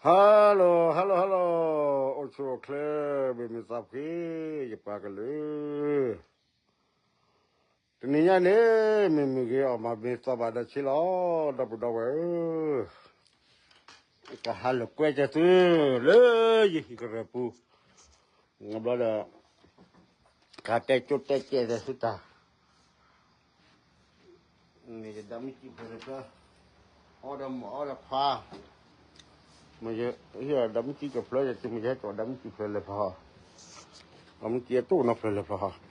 Hello hello hello, အိၣ်ဆူၣ်အိၣ်ချ့, မုၢ်မဆါဖှံ, ယပှၤကလုာ်, တနံၤညါန့ၣ် မ့ၢ်မုၢ်ဂ့ၤအီၣ်မး မ့ၢ်သီဘၣ်ဒီးဆံလီၤ, ဒီပုၢ်ဒီဝဲၢ်ဧၢ, ကဟးလိာ်ကွဲကဲသု လၢယဟံၣ်ကရၢၢ်ပူၤ, ဘျီဒီး ကတဲကၠိတဲကဲဒီးသုတၢ် မ့ၢ်ယဒၣ်မုၢ်ကံၣ်ဖျၢၣ်လၢဖျၢၣ်, အီၣ်ဒီးမိၢ်အီၣ်ဒီးခွါ, မ့ၢ်ယဟ့ၣ်အီၤဒၣ်မုၢ်ကံၣ်ကဖျၢၣ် ယကမ့ၢ်ယဟဲကီးဒၣ်မုၢ်ကံၣ်ဖျၢၣ်လၢဖျၢၣ်ဟီ, ဒၣ်မုၢ်ကံၣ်အတိၢ်နီၤဖျၢၣ်လၢဖျၢၣ်ဟီ,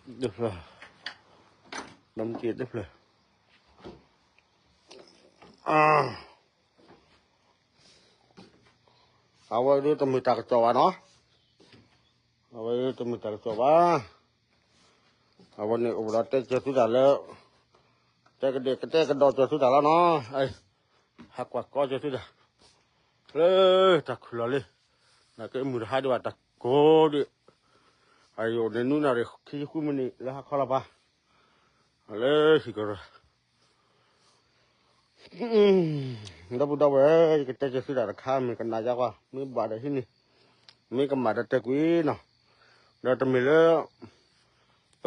ဒၣ်မုၢ်ကံၣ်အတိၢ်ဖျၢၣ် အဝဲဒၣ်တမ့ၢ်တၢ်ကစီၣ်ဘၣ်နီၤ, အဝဲဒၣ်တမ့ၢ်တၢ်ကစီၣ်ဘၣ်, အဝဲန့ၣ်အိၣ်ဒီးတဲကၢၤသုတၢ်လၢ, တဲကဒဲကတဲကဒီးကၢၤသုတၢ်လီၤနီၤ, ဟးကွၢ်ကီကၢၤသုတၢ်, လၢတၢ်ခုၣ်လီၤလံ, နာ်က့မုၢ်တဟါဒံးဘၣ်တၢ်ကိးဒံး, အယိာ်န့ၣ်နွံနၣ်ရံၣ်ခံဆံဃုမံးနံးလၢဟါခီလီၤပၢ်, လၢဟံၣ်ကရၢၢ် ဒီပုၢ်ဒီဝဲၢ်, ယကတဲကၢၤသုတၢ်တခါ မ့ၢ်ကနၣ်ယါကွၢ် မ့ၢ်ဘၣ်ဒီးဟံးန့ၢ်, မ့ၢ်ကမၣ်ဒီးတဲကွံာ်နီၤ, ဒီးတမ့ၢ်လၢ ပ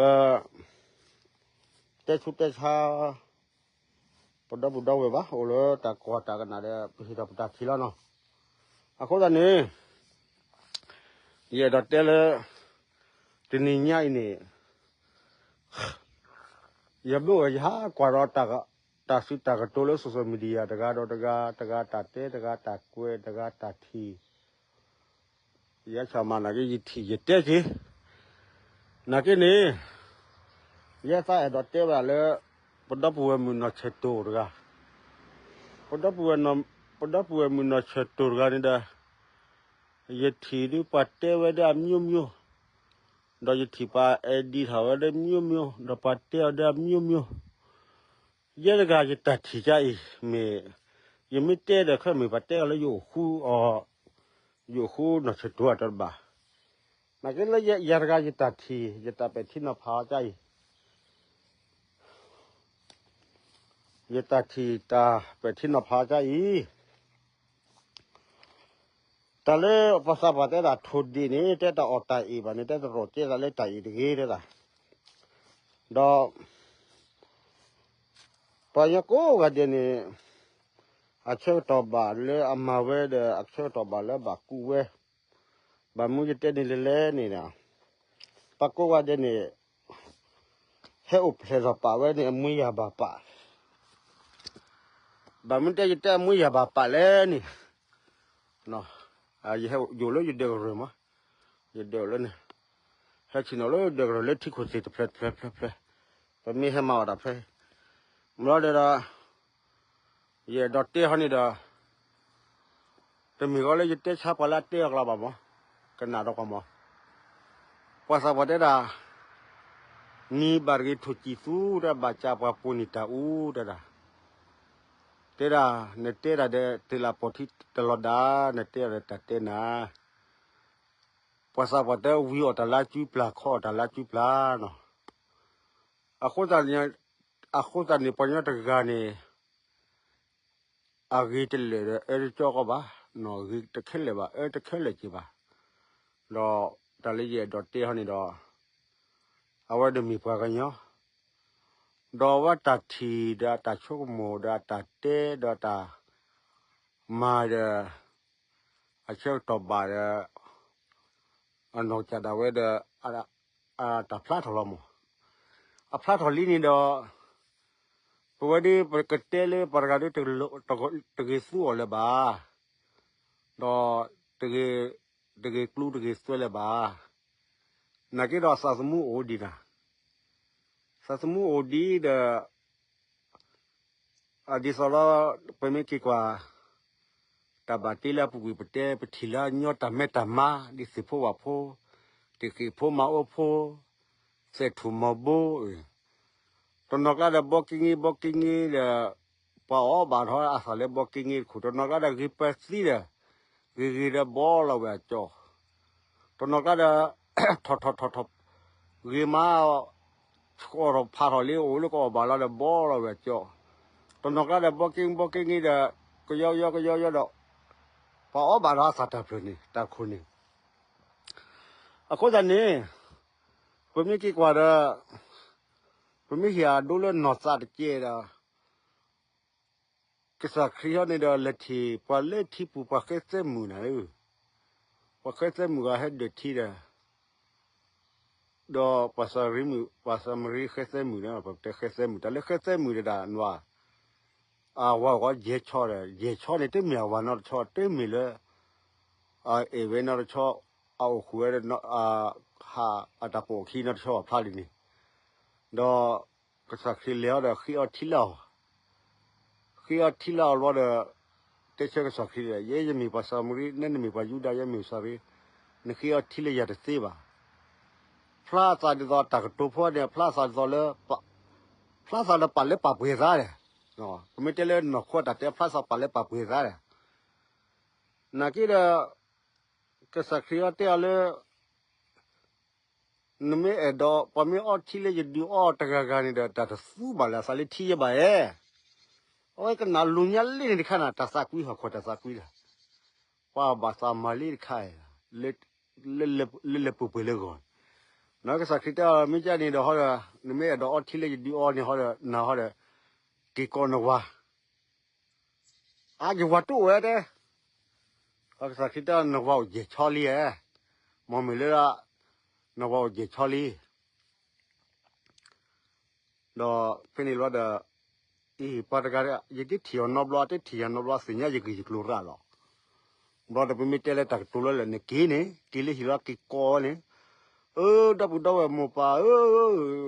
တဲဆူးတဲဆါ ပဒီပုၢ်ဒီဝဲၢ်ဘၣ်, အိၣ်လၢတၢ်ကီတၢ်ကနၣ်ဒီး ပဟ့ၣ်ထီၣ်ပတၢ်ထံၣ်လီၤနီၤ, အဃိသတးန့ၣ် ယအဲၣ်ဒိးတဲလၢ တနံၤညါအံၤန့ၣ် ယမ့ၢ်အိၣ်ယဟးကွၢ်ဒီး တၢ်စုတၢ်ကတိၤလၢ social media တဂၤဒီးတဂၤ, တဂၤတၢ်တဲ, တဂၤတၢ်ကွဲး, တဂၤတၢ်ထံၣ်, ယဆၢမၤနာ်က့ ယထံၣ်ယတဲက့ၤ, နာ်က့န့ၣ် ယဲသးအဲၣ်ဒိးတဲဝဲဒၣ်လၢ ပဒီပုၢ်ဝဲၢ်မုၣ်နီၢ်ဆဲးတိၤတဂၤ, ပဒီပုၢ်ဝဲၢ်, ပဒီပုၢ်ဝဲၢ်မုၣ်နီၢ်ဆဲးတိၤတဂၤန့ၣ်ဒီး ယထံၣ်ဒုးပှၤတဲဝဲဒၣ်အမျိုးမျိုး, ဒီးယထံၣ်ပှၤ edit ထီၣ်ဝဲဒၣ်မျိုးမျိုး, ဒီးပှၤတဲအီၤဒၣ်အမျိုးမျိုး, ယဲတဂၤယတၢ်ထံၣ်ကအံၤ မ့ၢ် ယမ့ၢ်တဲဒီးခဲမ့ၢ်ပှၤတဲအီၤလၢယအိၣ်ဃူအီၤ, ယအိၣ်ဃူနီၢ်ဆဲးတိၤအတဘၣ်, နာ်က့လၢယဲတဂၤယတၢ်ထံၣ် ယတၢ်ပဲာ်ထံနီၤဖးအီၤကအံၤ ယတၢ်ထံၣ်တၢ်ပဲာ်ထံနီၤဖးအီၤကအံၤ, တၢ်လၢပှၤသးပှၢ်တဲဒၣ်ထိၣ်ဒ့ၣ်န့ၣ် တဲတၢ်အီၣ်တၢ်အ့ၣ်ဘၣ်န့ၣ် တဲတရီၣ်ကဲသးလၢတၢ်အ့ၣ်တဂ့ၤတဲဒၣ်, ဒီး ပှၤကညီကိးဂၤဒဲးန့ၣ် အဆၢကတီၢ်ဘၣ်လၢအမၤဝဲဒီး အဆၢကတီၢ်ဘၣ်လၢဘၣ်ကူးဝဲ, ဘၣ်မနုၤယတဲန့ၣ်လဲၣ်လဲၣ်န့ၣ်, ပှၤကိးဂၤဒဲးန့ၣ် ဟဲအိၣ်ဖျဲၣ်ထီၣ်ပာ်ဝဲန့ၣ် အမွေးရာပါ ပာ်, ဘၣ်မနုၤတဲယတဲအမွေးရာပါ ပာ်လဲၣ်န့ၣ်, ယဟဲယိာ်လၢယဒၢးကရၢၢ်မး, ယဒၢးလၢန့ၣ်, ဟဲဆ့ၣ်နီၤလၢဒၢးကရၢၢ်လၢထံခိၣ်သ့ၣ်တဖျၢၣ်တဖျၢၣ်တဖျၢၣ်တဖျၢၣ်, ပမ့ၢ်ဟဲမၤအီၣ်တၢ်ဖဲ မ့ၢ်လီၤဒီး ယအဲၣ်ဒိးတဲဟီန့ၣ်ဒီး တမ့ၢ်ဃီလၢယတဲဆါပှၤလၢအတဲအကျါဘၣ်မး, ကနၣ်ဒီးကွၢ်မး, ပှၤသးပှၢ်တဲဒၣ် နံၤဘၣ်တဂ့ၤထိၣ်ကံၢ်သူ တဲဘၣ်ကးပှၤပိာ်နံၣ်တၢ်အူတဲဒၣ်, တဲဒၣ် နတဲဒၣ်ဒီးတုၤလၢအပိာ်ထံတလီၤဒၣ် နတဲအီၤဒီးတၢ်တဲနၤ, ပှၤသးပှၢ်တဲဝံၤအီၣ်တၢ်လၢစုပျၢ် ခီအီၣ်တၢ်လၢစုပျၢ်နီၤ, အဃိသတးန့ၣ် ပှၤကညီတဂၤန့ၣ် အဂ့ၤတလၢာ်ဒီး အၢတကၠီကီးဘၣ်, ဂ့ၤတခဲလၢာ်ဘၣ် အၢတခဲလၢာ်က့ၤဘၣ်, ဒီးတၢ်လၢယအဲၣ်ဒိးတဲဟီန့ၣ်ဒီး အဝဲဒၣ်မ့ၢ်ပှၤကညီ, ဒီးအဝဲတၢ်ထံၣ်ဒီးအတၢ်ဆိကမိၣ်ဒီးအတၢ်တဲဒီးအတၢ် မၤဒီး အဆၢကတီၢ်ဘၣ်ဒီး အနီၢ်ကစၢ်ဒၣ်ဝဲဒီး အတၢ်ဖျါထီၣ်လီၤမး, အဖျါထီၣ်လံန့ၣ်ဒီး ပဝဲဒၣ်ပကတဲလၢပှၤတဂၤဒီး တဂ့ၤသူအီၤလၢၤဘၣ်, ဒီး တဂ့ၤကျူတဂ့ၤသွဲလၢၤဘၣ်, နာ်က့ဒီးသးသမူအိၣ်ဒံးနၤ, သးသမူအိၣ်ဒံးဒီး အဒ်သိးလီၤ ပမ့ၢ်က့ၤကွၢ် တၢ်ဘၣ်တ့လၢအပူၤကွံာ်ပတဲ ပထံၣ်လၢအညီတၢ်မဲတၢ်မါ ဒ်သ့ၣ်ဖိဝၣ်ဖိ, တ့ၢ်ဃ့ၢ်ဖိမၤအိၣ်ဖိ, သဲးထူၣ်မီၤဘိ, တနီၤကျါဒီးဘီက့င့ဘီက့င့ဒီး ပှၤအီၣ်ဘၣ်ထီၣ်အသးလၢဘီက့င့တခိၣ်, တနီၤကျါဒီးဂ့ၤပသံဒီး ဂ့ၤဂ့ၤဒီးဘီလီၤဝဲအကၠီ, တနီၤကျါဒီး ထီၣ်ထီၣ်ထီၣ်ထီၣ် ဂ့ၤမး ဆှီၣ်ထီၣ်ဖးထီၣ်လံ အိၣ်လၢကအီၣ်ဘၣ်လီၤဒီးဘီလီၤဝဲအကၠီ, တနီၤကျါဒီးဘီက့ဘီက့င့ဒီး ကယီကယီကယီကယီဒီး ပှၤအီၣ်ဘၣ်ဒီးအသးတၢ်ဖျၢၣ်န့ၣ် တၢ်ခိၣ်န့ၣ် အဃိသတးန့ၣ် ပမ့ၢ်က့ၤကွၢ်ဒီး ပမ့ၢ်ဟ့ၣ်အဒိလၢနီၢ်သးတကဲဒီး ကစၢ်ခရံာ်ဟီန့ၣ်ဒီး လဲၤထံၣ်ပှၤလၢထံပူၤ ပှၤဃဲသဲမုၣ်နၤဧၢ, ပှၤဃဲသဲမုၣ်ဂၤဟဲဒၢၣ်ထံဒီး ဒီးပှၤစၤရံမုၣ် ပှၤစၤမရံဃဲသဲမုၣ်န့ၣ် ပတဲဃဲသဲမုၣ် တၢ်လၢဃဲသဲမုၣ်တဒၣ်နွၤ အဝၤအိၣ်ကီးယဲၢ်ဆီဒီး ယဲၢ်ဆီန့ၣ် တမ့ၢ်အဝၤနီတဆီ တမ့ၢ်လၢ အအဲၣ်ဝဲနီတဆီ အအိၣ်ဃုာ်ဝဲ ဟးအတၢ်ပိာ်အခံနီတဆီဘၣ်ဖျါဒ်န့ၣ်, ဒီးကစၢ်ခရံာ်လဲၤအီၤဒီးဃ့အီထံလၢအီၤ, ဃ့အီထံလၢအီၤဘျီဒီး တဲဆၢကစၢ်ခရံာ်ဒီး ယဲယမ့ၢ်ပှၤစၤမရံ နဲနမ့ၢ်ပှၤယူဒၤ ယဲမ့ၢ်စၤမရံ, နဃ့အီထံလၢယၤတသ့ဘၣ်. ဖျါသးဒ်သိးတၢ်ကတိၤဖိန့ၣ် ဖျါသးဒ်သိးလၢ ဖျါသးလၢပာ်လၢပာ်ပှဲၤသးဒီး, ပမ့ၢ်တဲလၢနီၢ်ခိတၢ်တဲ ဖျါသးပာ်လၢပာ်ပှဲၤသးဒီး, နာ်က့ဒီး ကစၢ်ခရံာ်အီၤတဲအီၤလၢ နမ့ၢ်အဲၣ်ဒိး ပှၤမ့ၢ်အီထံလၢယဒုးအီတဂၤဂၤန့ၣ်ဒီး တၢ်တသူဘၣ်လၢအသးလၢထံယဲဘၣ်ဧါ. အဝဲကနၣ်လိၤညါလံန့ၣ်တခါနၤ တၢ်သးကွံဟီၣ်ခိၣ်တၢ်သးကွံဒီး ပှၤဘၣ်သးမၤလံတခါဧါ, လၢလဲၤပှဲၤပှဲၤလၢဂီၢ်, နကစၢ်ခရံာ်တဲအီၤ မ့ၢ်ကန့ၣ်ဒီးဟီဒီး နမ့ၢ်အဲၣ်ဒိးအီထံလၢယဒုးအီန့ၣ်ဟီဒီး နၤဟီဒီး က့ၤကိးနဝၤ အါ ယဝၤတအိၣ်ဝဲတဲ, ကစၢ်ခရံာ်တဲ နဝၤအိၣ်ယဲၢ်ဆီလံဧါ, မ်မ့ၢ်လၢ နဝၤအိၣ်ယဲၢ်ဆီလံ, ဒီးဖဲန့ၣ်လီၤဒီး အံၤ ပှၤတဂၤ ယတထံၣ်အီၤနီတဘျီ တထံၣ်ယၤနီတဘျီ သ့ၣ်ညါယဂ့ၢ်ယကျိၤရၣ်လီၤ. ဘျီဒီးပမ့ၢ်တဲလၢတၢ်ကတိၤလၢလၢာ်န့ၣ်က့ၤန့ၣ် က့ၤလၢဟံၣ်လီၤက့ၤကိးဝဲန့ၣ်, အၢ ဒီပုၢ်ဒီဝဲၢ်မိၢ်ပၢ်ဧၢ,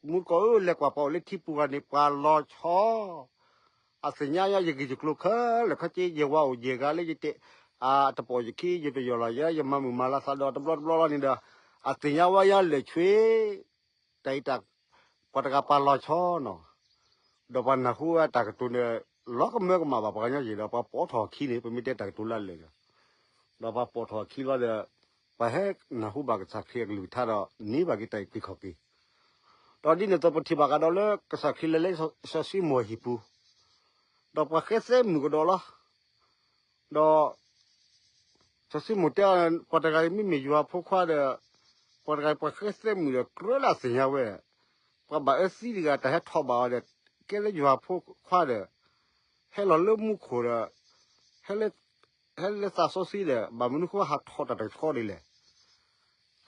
မူတကိးဧၢ လဲၤကွၢ်ပှၤအိၣ်လၢထံပူၤဂၤန့ၣ် ပှၤလီၤဆီ အသ့ၣ်ညါယဂ့ၢ်ယကျိၤခဲလၢာ်ခဲဆ့ ယဝၤအိၣ်ယဲၢ်ဂၤလၢယတဲ အတပိာ်ယခံ ယတယီၢ်လီၤယဲ ယမၤမုာ်မၤလၤသးဒီးတဘျီတဘျီလီၤန့ၣ်ဒီး အသ့ၣ်ညါဝဲယၤလၢာ်ဆွ့ တၢ်အံၤတၢ် ပှၤတဂၤပှၤလီၤဆီနီၤ, ဒီးပှၤနၢ်ဟူဝဲတၢ်ကတိၤန့ၣ် လီၤကမၢကမၣ်ဘၣ်ပှၤကညီယံာ်ဒီး ပှၤပိာ်ထီၣ်အခံန့ၣ် ပမ့ၢ်တဲတၢ်ကတိၤလၢလၢာ်ဒီး ဒီးပှၤပိာ်ထီၣ်အခံလီၤဒီး ပှၤဟဲနၢ်ဟူဘၣ်ကစၢ်ခရံာ်အကလုၢ်ကထါဒီး န့ၢ်ဘၣ်က့ၤတၢ်အုၣ်က့ၤခီၣ်က့ၤ, ဒီးဒ်န့ၣ်အသိးပထံၣ်ဘၣ်ဃးဒီးလၢကစၢ်ခရံာ်လဲၤလၢစီၤၡံမိၣ်အဟံၣ်ပူၤ, ဒီးပှၤဃဲသဲမုၣ်ကဒီးလီၤ. ဒီး စီၤၡံမိၣ်တဲအီၤ ပှၤတဂၤအံၤမ့မ့ၢ်ယွၤဖိခွါဒီး ပှၤတဂၤအံၤပှၤဃဲသဲမုၣ်ဒီးကြၢးလၢအသ့ၣ်ညါဝဲ, ပှၤဘၣ်အၢသံတဂၤ တၢ်ဟဲထီၣ်ဘၣ်အီၤဒီး ကဲလၢယွၤဖိခွါဒီး ဟဲလီၤလၢမူခိၣ်ဒီး ဟဲလၢသးစီဆှံဒီး ဘၣ်မနုၤဃိဟးထီၣ်တၢ်တခီဒ်လဲၣ်.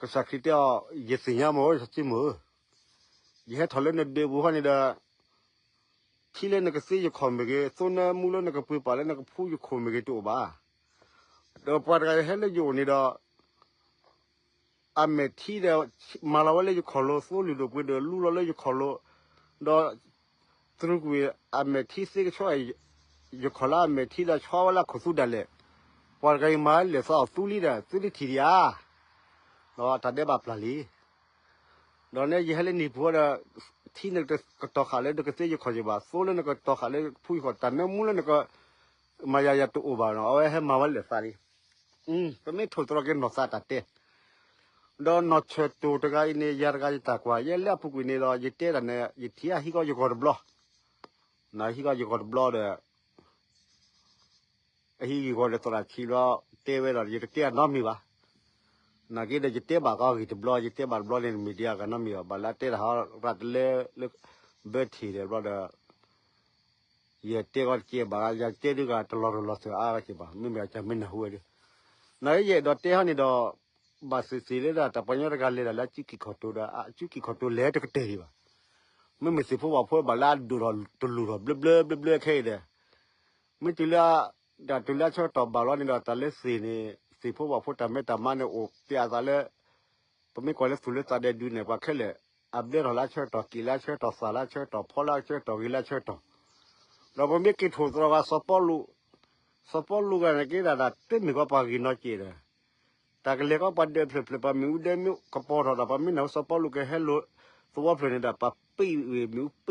ကစၢ်ခရံာ်တဲအီၤ ယသ့ၣ်ညါမ့ၢ် စီၤၡံမိၣ်ဧၢ, ယဟဲထီၣ်လၢနဒၢးပူၤဃီန့ၣ်ဒီး ထံလၢနကသ့ယခီၣ်မ့ၢ်ဂ့ၤ, သိနၢမူလၢနကပှ့ၤပာ်လၢနကဖှူယခိၣ်မ့ၢ်ဂ့ၤတအိၣ်ဘၣ်. ဒီးပှၤတဂၤအံၤဟဲလၢယအိၣ်န့ၣ်ဒီး အမဲာ်ထံဒီး မၤလီၤဝဲလၢယခီၣ်လိၤ, သိလုၢ်ဒိၣ်ပှ့ၤဒိၣ် လူလီၤလၢယခီၣ်လိၤ, ဒီး သရူးကွံာ်အမဲာ်ထံသ့ကဆီအံၤ ယခီၣ်လၢအမဲာ်ထံဒီးဆီဝဲလၢအခိၣ်သူဒၣ်လဲာ်, ပှၤတဂၤအံၤမၤလၢာ်သးအီၤသူလံဒီး သုတထံၣ်ဒံးဧါ. ဒီးတၢ်ဒဲးဘးပျၢ်လံ ဒီးန့ၣ်ယဟဲလၢနဟံၣ်ပူၤဒီး ထံနကတီၤဃာ်လၢနကသ့ယခီၣ်ယဘၣ်, သိလၢနကတီၤဃာ်လၢဖှူယခီၣ်, တၢ်နၢမူလၢနကမၤယၤယၤတအိၣ်ဘၣ်နီၤ, အဝဲဟဲမၤဝဲလၢာ်သးလံ. ပမ့ၢ်ထိၣ်သတြီၤက့ၤနီၢ်သးတၢ်တဲ ဒီးနီၢ်ဆၢၣ်တိၢ်တဂၤအံၤန့ၣ် ယၤတဂၤယတၢ်ကွၢ်, ယဲလၢအပူၤကွံာ်န့ၣ်ဒီး ယတဲတၢ်န့ၣ် ယထံၣ်အဟံးကီးယဂီၢ်တဘျီ, နဟံးကီးယဂီၢ်တဘျီဒီး အဟံးယဂီၢ်ဒီးသရၣ်ခံဘျီ တဲဝဲဒီး ယတတဲအနီတမံၤဘၣ်. နာ်က့ဒီး ယတဲဘၣ်ကီးဂ့ၢ်တဘျီ, ယတဲဘၣ်တဘျီန့ၣ် မ့ၢ်ဒံးအဂၤနီတမံၤဘၣ်, ဘၣ်လၢအတဲတၢ်ဟီရၣ်တလၢလၢ ဘၢထံၣ်ဒီးဘျီဒီး ယတဲကီးတကဲဘၣ်, ယတဲဒုးဂၤတလီၤရၢၢ်လီၤစၢၤအါကဲဘၣ်, မ့မ့ၢ်အကမ့ၢ်နၢ်ဟူဝဲဒီး, နာ်က့ယအဲၣ်ဒိးတဲဟီန့ၣ်ဒီး ဘၣ်သ့ၣ်သ့ၣ်လၢဒၣ် တၢ်ပှၤကညီတဂၤလဲၤဒၣ်လၢအစုကံၢ်ခီၣ်တိၤဒီး အစုကံၢ်ခီၣ်တိၤလဲၤတကတၢၢ်ဒံးဘၣ်. မ့မ့ၢ်သ့ၣ်ဖိဝၣ်ဖိဘၣ်လၢအဒိၣ်ထီၣ်တလူၢ်ထီၣ်ဘျၢဘျၢဘျၢဘျၢခဲအံၤဒီး မ့ၢ်တုၤလၢ ဒၣ်တုၤလၢအဆၢကတီၢ်ဘၣ်လီၤန့ၣ်ဒီး တၢ်လၢသ့ၣ်န့ၣ် သ့ၣ်ဖိဝၣ်ဖိတၢ်မဲတၢ်မါန့ၣ်အိၣ်ပျဲအသးလၢ ပမ့ၢ်ကွၢ်လၢသူၣ်လၢသးဒဲးဒုးန့ၣ် ပှၤခဲလၢာ် အဘျၢထီၣ်လၢအဆၢကတီၢ် က့ၤလၢအဆၢကတီၢ် သၣ်လၢအဆၢကတီၢ် ဖီလၢအဆၢကတီၢ် ဂ့ၤလၢအဆၢကတီၢ်, ဒီးပမ့ၢ်က့ၤထိၣ်သတြီၤဂၤ စီၤပီလူး, စီၤပီလူးဂၤန့ၣ်က့ၤဒၣ်တၢ်တမ့ၢ်ကီးပှၤဂ့ၤနီတစဲးဒီး တၢ်ကလဲၤကီးပှၤဒၢးဖျၢၣ်ဖျၢၣ် ပှၤမ့ၣ်အူဒၢမ့ၣ်ကပီၤထီၣ်ဒီး ပှၤမ့ၢ်နၢ်ဟူစီၤပီလူးကဟဲလိာ်သဝီဖျၢၣ်န့ၣ်ဒီး ပှၤပ့ၣ်ဝံၤမ့ၣ်အူပ့ၣ်ဝံၤဖးဆါ ပှၤကးတံာ်ဒီးဟီတြဲၤဒီး ဒီးလၢခံဒီး တၢ်သူက့ၤ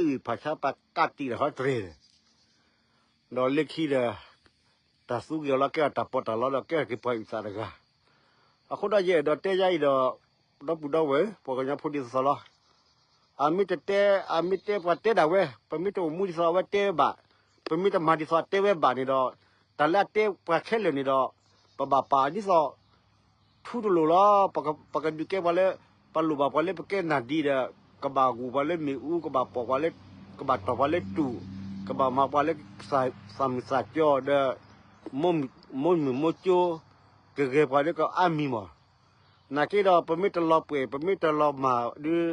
အီၤလီၤ ကဲအီၤတၢ်ပီးတၢ်လီဒီး ကဲထီၣ်က့ၤပှၤအုၣ်သးတဂၤ, အဃိဒီးယအဲၣ်ဒိးတဲယၤအံၤဒီး ဒီပုၢ်ဒီဝဲၢ် ပှၤကညီဖိဒ်သိးသိးလီၤ. အမ့ၢ်တတဲ အမ့ၢ်တဲပှၤတဲဒၣ်ဝဲ ပမ့ၢ်တအိၣ်မူဒ်သိးအဝဲတဲဘၣ်, ပမ့ၢ်တမၤဒ်သိးအတဲဝဲဘၣ်န့ၣ်ဒီး တၢ်လၢအတဲပှၤခဲလၢာ်န့ၣ်ဒီး ပဘၣ်ပာ်ဒ်သိး ထူတလိၤလီၤ. ပကဒုးကဲပှၤလၢ ပလိၣ်ဘၣ်ပှၤလၢပကဲနၢ်ဒံဒီး ကဘၣ်ဂုာ်ပှၤလၢမ့ၣ်အူ, ကဘၣ်ပိာ်ပှၤလၢ, ကဘၣ်တီၢ်ပှၤလၢတူၢ်, ကဘၣ်မၤပှၤလၢ သးမုာ်သးကၠီဒီး မိၢ်မုာ်မိၢ်ကၠိ, ကဂဲၤပှၤဒီးကအါမံၤမး. နာ်က့ဒီး ပမ့ၢ်တလီၤပှဲၤ ပမ့ၢ်တလီၤမၢ်ဒုး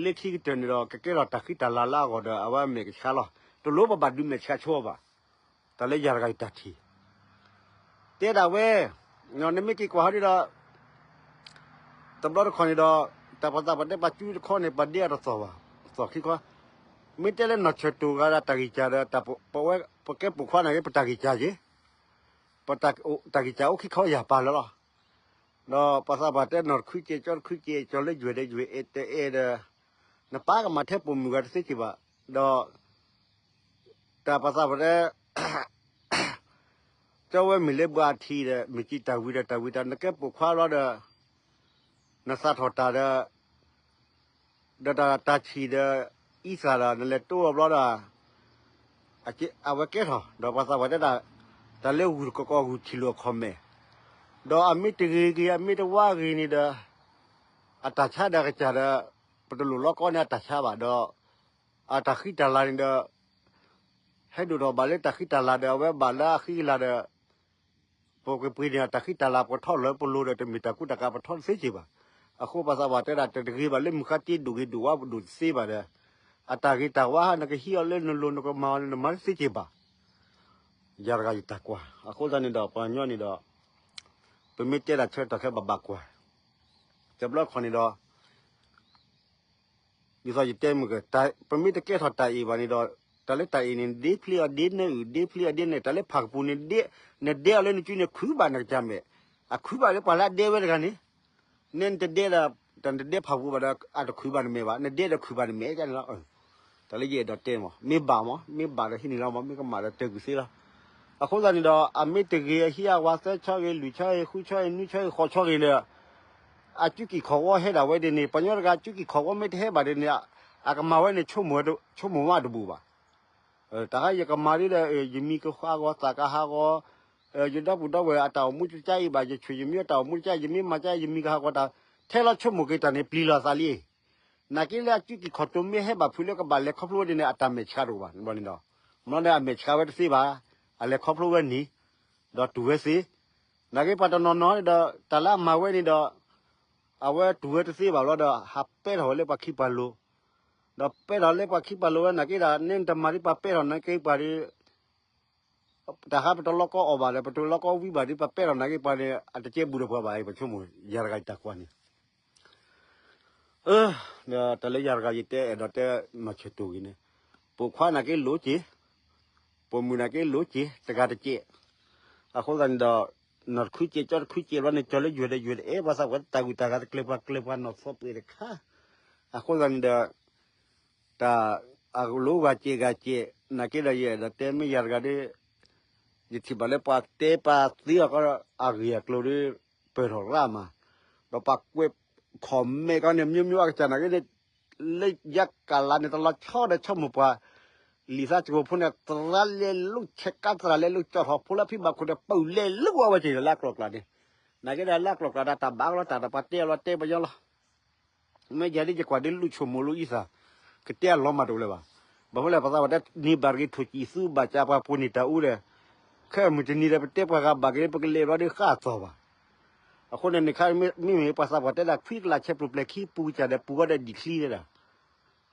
လၢခံကတၢၢ်န့ၣ်ဒီး ကကဲထီၣ်တၢ်ဃံတၢ်လၤလၢအဂီၢ်ဒီး အဝဲအမဲာ်ကဆှးလီၤ. တလိၣ်ပဘၣ်ဒုးမဲာ်ဆှးဆိဘၣ်. တၢ်လၢယၤတဂၤယတၢ်ထံၣ် တဲဒၣ်ဝဲ, နမ့ၢ်က့ၤကွၢ်ဟီဒ်ဒီး တဘျီတခီၣ်န့ၣ်ဒီး တၢ်ပသးပှၢ်တဲပှၤကၠူတခီန့ၣ် ပှၤဒ့အတသီၣ်ဘၣ်, သီၣ်ခံခီ, မ့ၢ်တဲလၢနီၢ်ဆၢၣ်တိၢ်ဂၤဒီးတၢ်ဂံၢ်စၢ်ဒီး ပဝဲပကဲပိာ်ခွါန့ၣ်က့ ပတၢ်ဂံၢ်စၢ်က့, ပတၢ်ဂံၢ်စၢ်အိၣ်ခံခီယၤပာ်လၢလီၤ. ဒီးပသးပှၢ်တဲနီၢ်တခုကဲး ကၠီတခုကဲး ကၠီလၢယွဲၢ်ဒီးယွဲၢ်အဲၣ်တအဲၣ်ဒီး နပၢ်ကမၤထဲပိာ်မုၣ်ဂၤတသ့က့ၤဘၣ်, ဒီး တၢ်ပသးပှၢ်တဲ ကၠီဝဲမ့ၢ်လၢဘှါထံဒီး မ့ၢ်ကံတၢ်ဝံၤဒီးတၢ်ဝံၤတၢ် နကဲပိာ်ခွါလီၤဒီး နသးထီၣ်တၢ်ဒီး ဒီးတၢ်ဆံၣ်ဒီး အံသၣ်ဒီး နလဲၤတိၢ်အီၤဘျီဒီး အဝဲကဲထီၣ် ဒီးပှၤသးပှၢ်တဲဒၣ် တၢ်လၢဂုၢ်တကီၢ်ကီၢ်ဂုၢ်ထံၣ်လိာ်အခီၣ်မဲာ်, ဒီးအမ့ၢ်တဂ့ၤဂ့ၤ အမ့ၢ်တဝါဂ့ၤန့ၣ်ဒီး အတၢ်ဆါဒီးအကစၢ်ဒီး ပတလိၣ်လီၤကီန့ၢ်အတၢ်ဆါဘၣ်ဒီး အတၢ်ဃံတၢ်လၤန့ၣ်ဒီး ဟဲဒိၣ်ထီၣ်ဘၣ်လၢတၢ်ဃံတၢ်လၤဒီး အဝဲဘၣ်လၢအဃံအလၤဒီး ပကပှ့ၤန့ၢ်အတၢ်ဃံတၢ်လၤ ပကထီၣ်လၢပလိၤဒီး တမ့ၢ်တၢ်ကူတၢ်ကၤပထီတသ့က့ၤဘၣ်. အဃိပှၤသးပှၢ်တဲဒၣ် တတဂ့ၤဘၣ်လၢမုၢ်ဃါတ့ဒိၣ်ဂ့ၤဒိၣ်ဝါဒိၣ်တသ့ဘၣ်ဒီး အတၢ်ဂ့ၤတၢ်ဝါ နကဟံးအီၤလၢနလိၤ နကမၤအီၤလၢနမၤတသ့က့ၤဘၣ်. ယၤတဂၤယတၢ်ကွၢ် အဃိသတးန့ၣ်ဒီး ပှၤကညီန့ၣ်ဒီး ပမ့ၢ်တဲဒၣ်ဆၢကတီၢ်ခဲဘၣ်ဘၣ်ကွၢ် တဘျီခီန့ၣ်ဒီး ဒ်သိးယတဲမုၢ်က ပမ့ၢ်တကဲထီၣ်တၢ်အ့ၣ်ဘၣ်န့ၣ်ဒီး တၢ်လၢတၢ်အ့ၣ်န့ၣ် ဒ့ဖျ့အီၤဒ့နဲၣ်အုၣ် ဒ့ဖျ့အီၤဒ့နဲၣ် တၢ်လၢဖးကပူၤန့ၣ် နဒဲအီၤလၢနစုန့ၣ် ခုဘၣ်နကစၢ်မဲာ်, အခုဘၣ်လၢပှၤလၢအဒဲဝဲတဂၤန့ၣ်, နဲနတဒဲဒီး တၢ်နတဒဲဖးကပူၤဘၣ်ဒီး အတခုဘၣ်နမဲာ်ဘၣ်, နဒဲဒီးခုဘၣ်နမဲာ်န့ၣ်လီၤ. တၢ်လၢယအဲၣ်ဒိးတဲမး မ့ၢ်ဘၣ်မး မ့ၢ်ဘၣ်ဒီးဟံးန့ၢ်လီၤမး မ့ၢ်ကမၣ်ဒီးတၢ်ကူၣ်သ့လီၤ. အဃိသတးန့ၣ်ဒီး အမ့ၢ်တဂ့ၤအဟံးအဝါသၢဆီဂ့ၤ လွံၢ်ဆီဂ့ၤ ဃုဆီဂ့ၤ နွံဆီဂ့ၤ ဃိးဆီဂ့ၤန့ၣ် အစုကံၢ်ခီၣ်ဝီဟဲဒၣ်ဝဲဒ်န့ၣ် ပှၤကညီတဂၤစုကံၢ်ခီၣ်ဝီမ့ၢ်တဟဲဘၣ်ဒ်န့ၣ် အကမၤဝဲန့ၣ် ဆိကမိၣ်မးတဘူၣ်ဘၣ်. တၢ်ဟါယကမၤဒ်ဒီး ယမံၤကဟးဂီၤသးကဟးဂီၤ, ယဒီပုၢ်ဒီဝဲၢ်အတၢ်အိၣ်မူတကါအံၤဘၣ် ယဆွေယမုၣ်အတၢ်အိၣ်မူတကါ ယမ့ၢ်မၤကါ ယမံၤကဟးဂီၤတၢ် ထဲလီၤဆိကမိၣ်က့ၤတၢ်န့ၣ် ပျံၤလီၤသးလံ. နာ်က့လၢအစုကံၢ်ခီၣ်တိၤမ့ၢ်ဟဲဘၣ်ဖုးလၢကဘၣ်လဲၤခီဖျိဝဲဒ်န့ၣ် အတၢ်မဲာ်ဆှးတအိၣ်ဘၣ်န့ၣ်ဒီး မ့ၢ်လီၤန့ၣ် အမဲာ်ဆှးဝဲတသ့ဘၣ်, အလဲၤခီဖျိဝဲန့ၣ် ဒီးတူၢ်ဝဲသ့. နာ်က့ပှၤတနီၤနီၤန့ၣ်ဒီး တၢ်လၢအမၤဝဲန့ၣ်ဒီး အဝဲတူၢ်ဝဲတသ့ဘၣ်လီၤဒီး ဟးပဲထီၣ်ဝဲလၢပှၤခံပှၤလိၤ, ဒီးပဲထီၣ်လၢပှၤခံပှၤလိၤဝဲနာ်က့ဒီး နဲနတမၤဒ်ပှၤပဲထီၣ်နာ်က့ပှၤဒီး တၢ်ဟါပတလီၤကီအီၣ်ဘၣ်ဒီး ပတလီၤကီဝံဘၣ်ဒီး ပှၤပဲထီၣ်နာ်က့ပှၤန့ၣ် အတကဲဘူးဒီးပှၤဘၣ်အံၤ ပဆိကမိၣ် ယၤတဂၤယတၢ်ကွၢ်န့ၣ် တၢ်လၢယၤတဂၤယတဲအဲၣ်ဒိးတဲနီၢ်ဆၢၣ်တိၢ်ဂ့ၤန့ၣ် ပိာ်ခွါနာ်က့လိၤက့ၤ, ပိာ်မုၣ်နာ်က့လိၤက့ၤ တဂၤတကဲး. အဃိသတးန့ၣ်ဒီး နီၢ်တခုကဲး ကၠီတခုကဲးဘျီန့ၣ် ကၠီလၢယွဲၢ်ဒီးယွဲၢ်ဒီး အဲၣ်ပှၤသးပှၢ်တၢ်ဂုၤတၢ်ဂၤတကျဲၤပှၤကျဲၤပှၤနီၢ်သီပှဲၤတခါ. အဃိသတးန့ၣ်ဒီး တၢ်အလိၤဂၤကဲးဂၤကဲး နာ်က့ဒီးယအဲၣ်ဒိးတဲမ့ၢ်ယၤတဂၤဒီး ယထံၣ်ဘၣ်လၢပှၤတဲပှၤသ့အီၤကီး အဂ့ၢ်အကျိၤဒီး ပၢၢ်ထီၣ်ရၣ်မး, ဒီးပှၤကွဲး comment ကီးန့ၣ် မျိုးမျိုး အကစၢ်နာ်က့န့ၣ် လၢယကလၤန့ၣ် တလီၤဆီဒီးဆိကမိၣ်ပှၤ လံာ်သးစကိၤဖိန့ၣ် သရၣ်လဲၤလိာ်ဆဲးကါ သရၣ်လဲၤလိာ်ကၠီၣ်ထီၣ်ဖိလၢဖံဘၣ်ခိၣ်ဒီး ပူၤလဲၤလိာ်ဝဲက့ၤလၢအကျိၤကျါန့ၣ်, နာ်က့ဒီးလၢအကျိၤကျါဒီးတၢ်ဘၣ်ကလီၤတၢ်ဒီးပှၤတဲအီၤလီၤတဲပယီၤလီၤ. မ့ၢ်ယၤဒ်ယကွၢ်ဒ်လူၢ်ဆိကမိၣ်လူၢ်အံသၣ် ကတဲအလီၤမးတအိၣ်လၢၤဘၣ်. ဘၣ်မနုၤလဲၣ် ပှၤသးပှၢ်တဲ န့ၢ်ဘၣ်တဂ့ၤ ထိၣ်စံၣ်သူဘၣ်စၢ်ပှၤပိာ်န့ၢ်တၢ်အူဒီး ခဲအမုၢ်တနံၤဒီး ပတဲပှၤဂၤဘၣ်က့ၤ ပကလဲၤဘျီဒီးဃၣ်အသီၣ်ဘၣ်. အဃိန့ၣ် န့ၣ်ခါမ့မ့ၢ်ပှၤသးပှၢ်တဲဒၣ် ခွံကလးဆဲးပျိပျဲၤခံ ပူၤကစၢ်ဒီးပူၤဃီဒီးဒံၣ်ချံဒၣ်,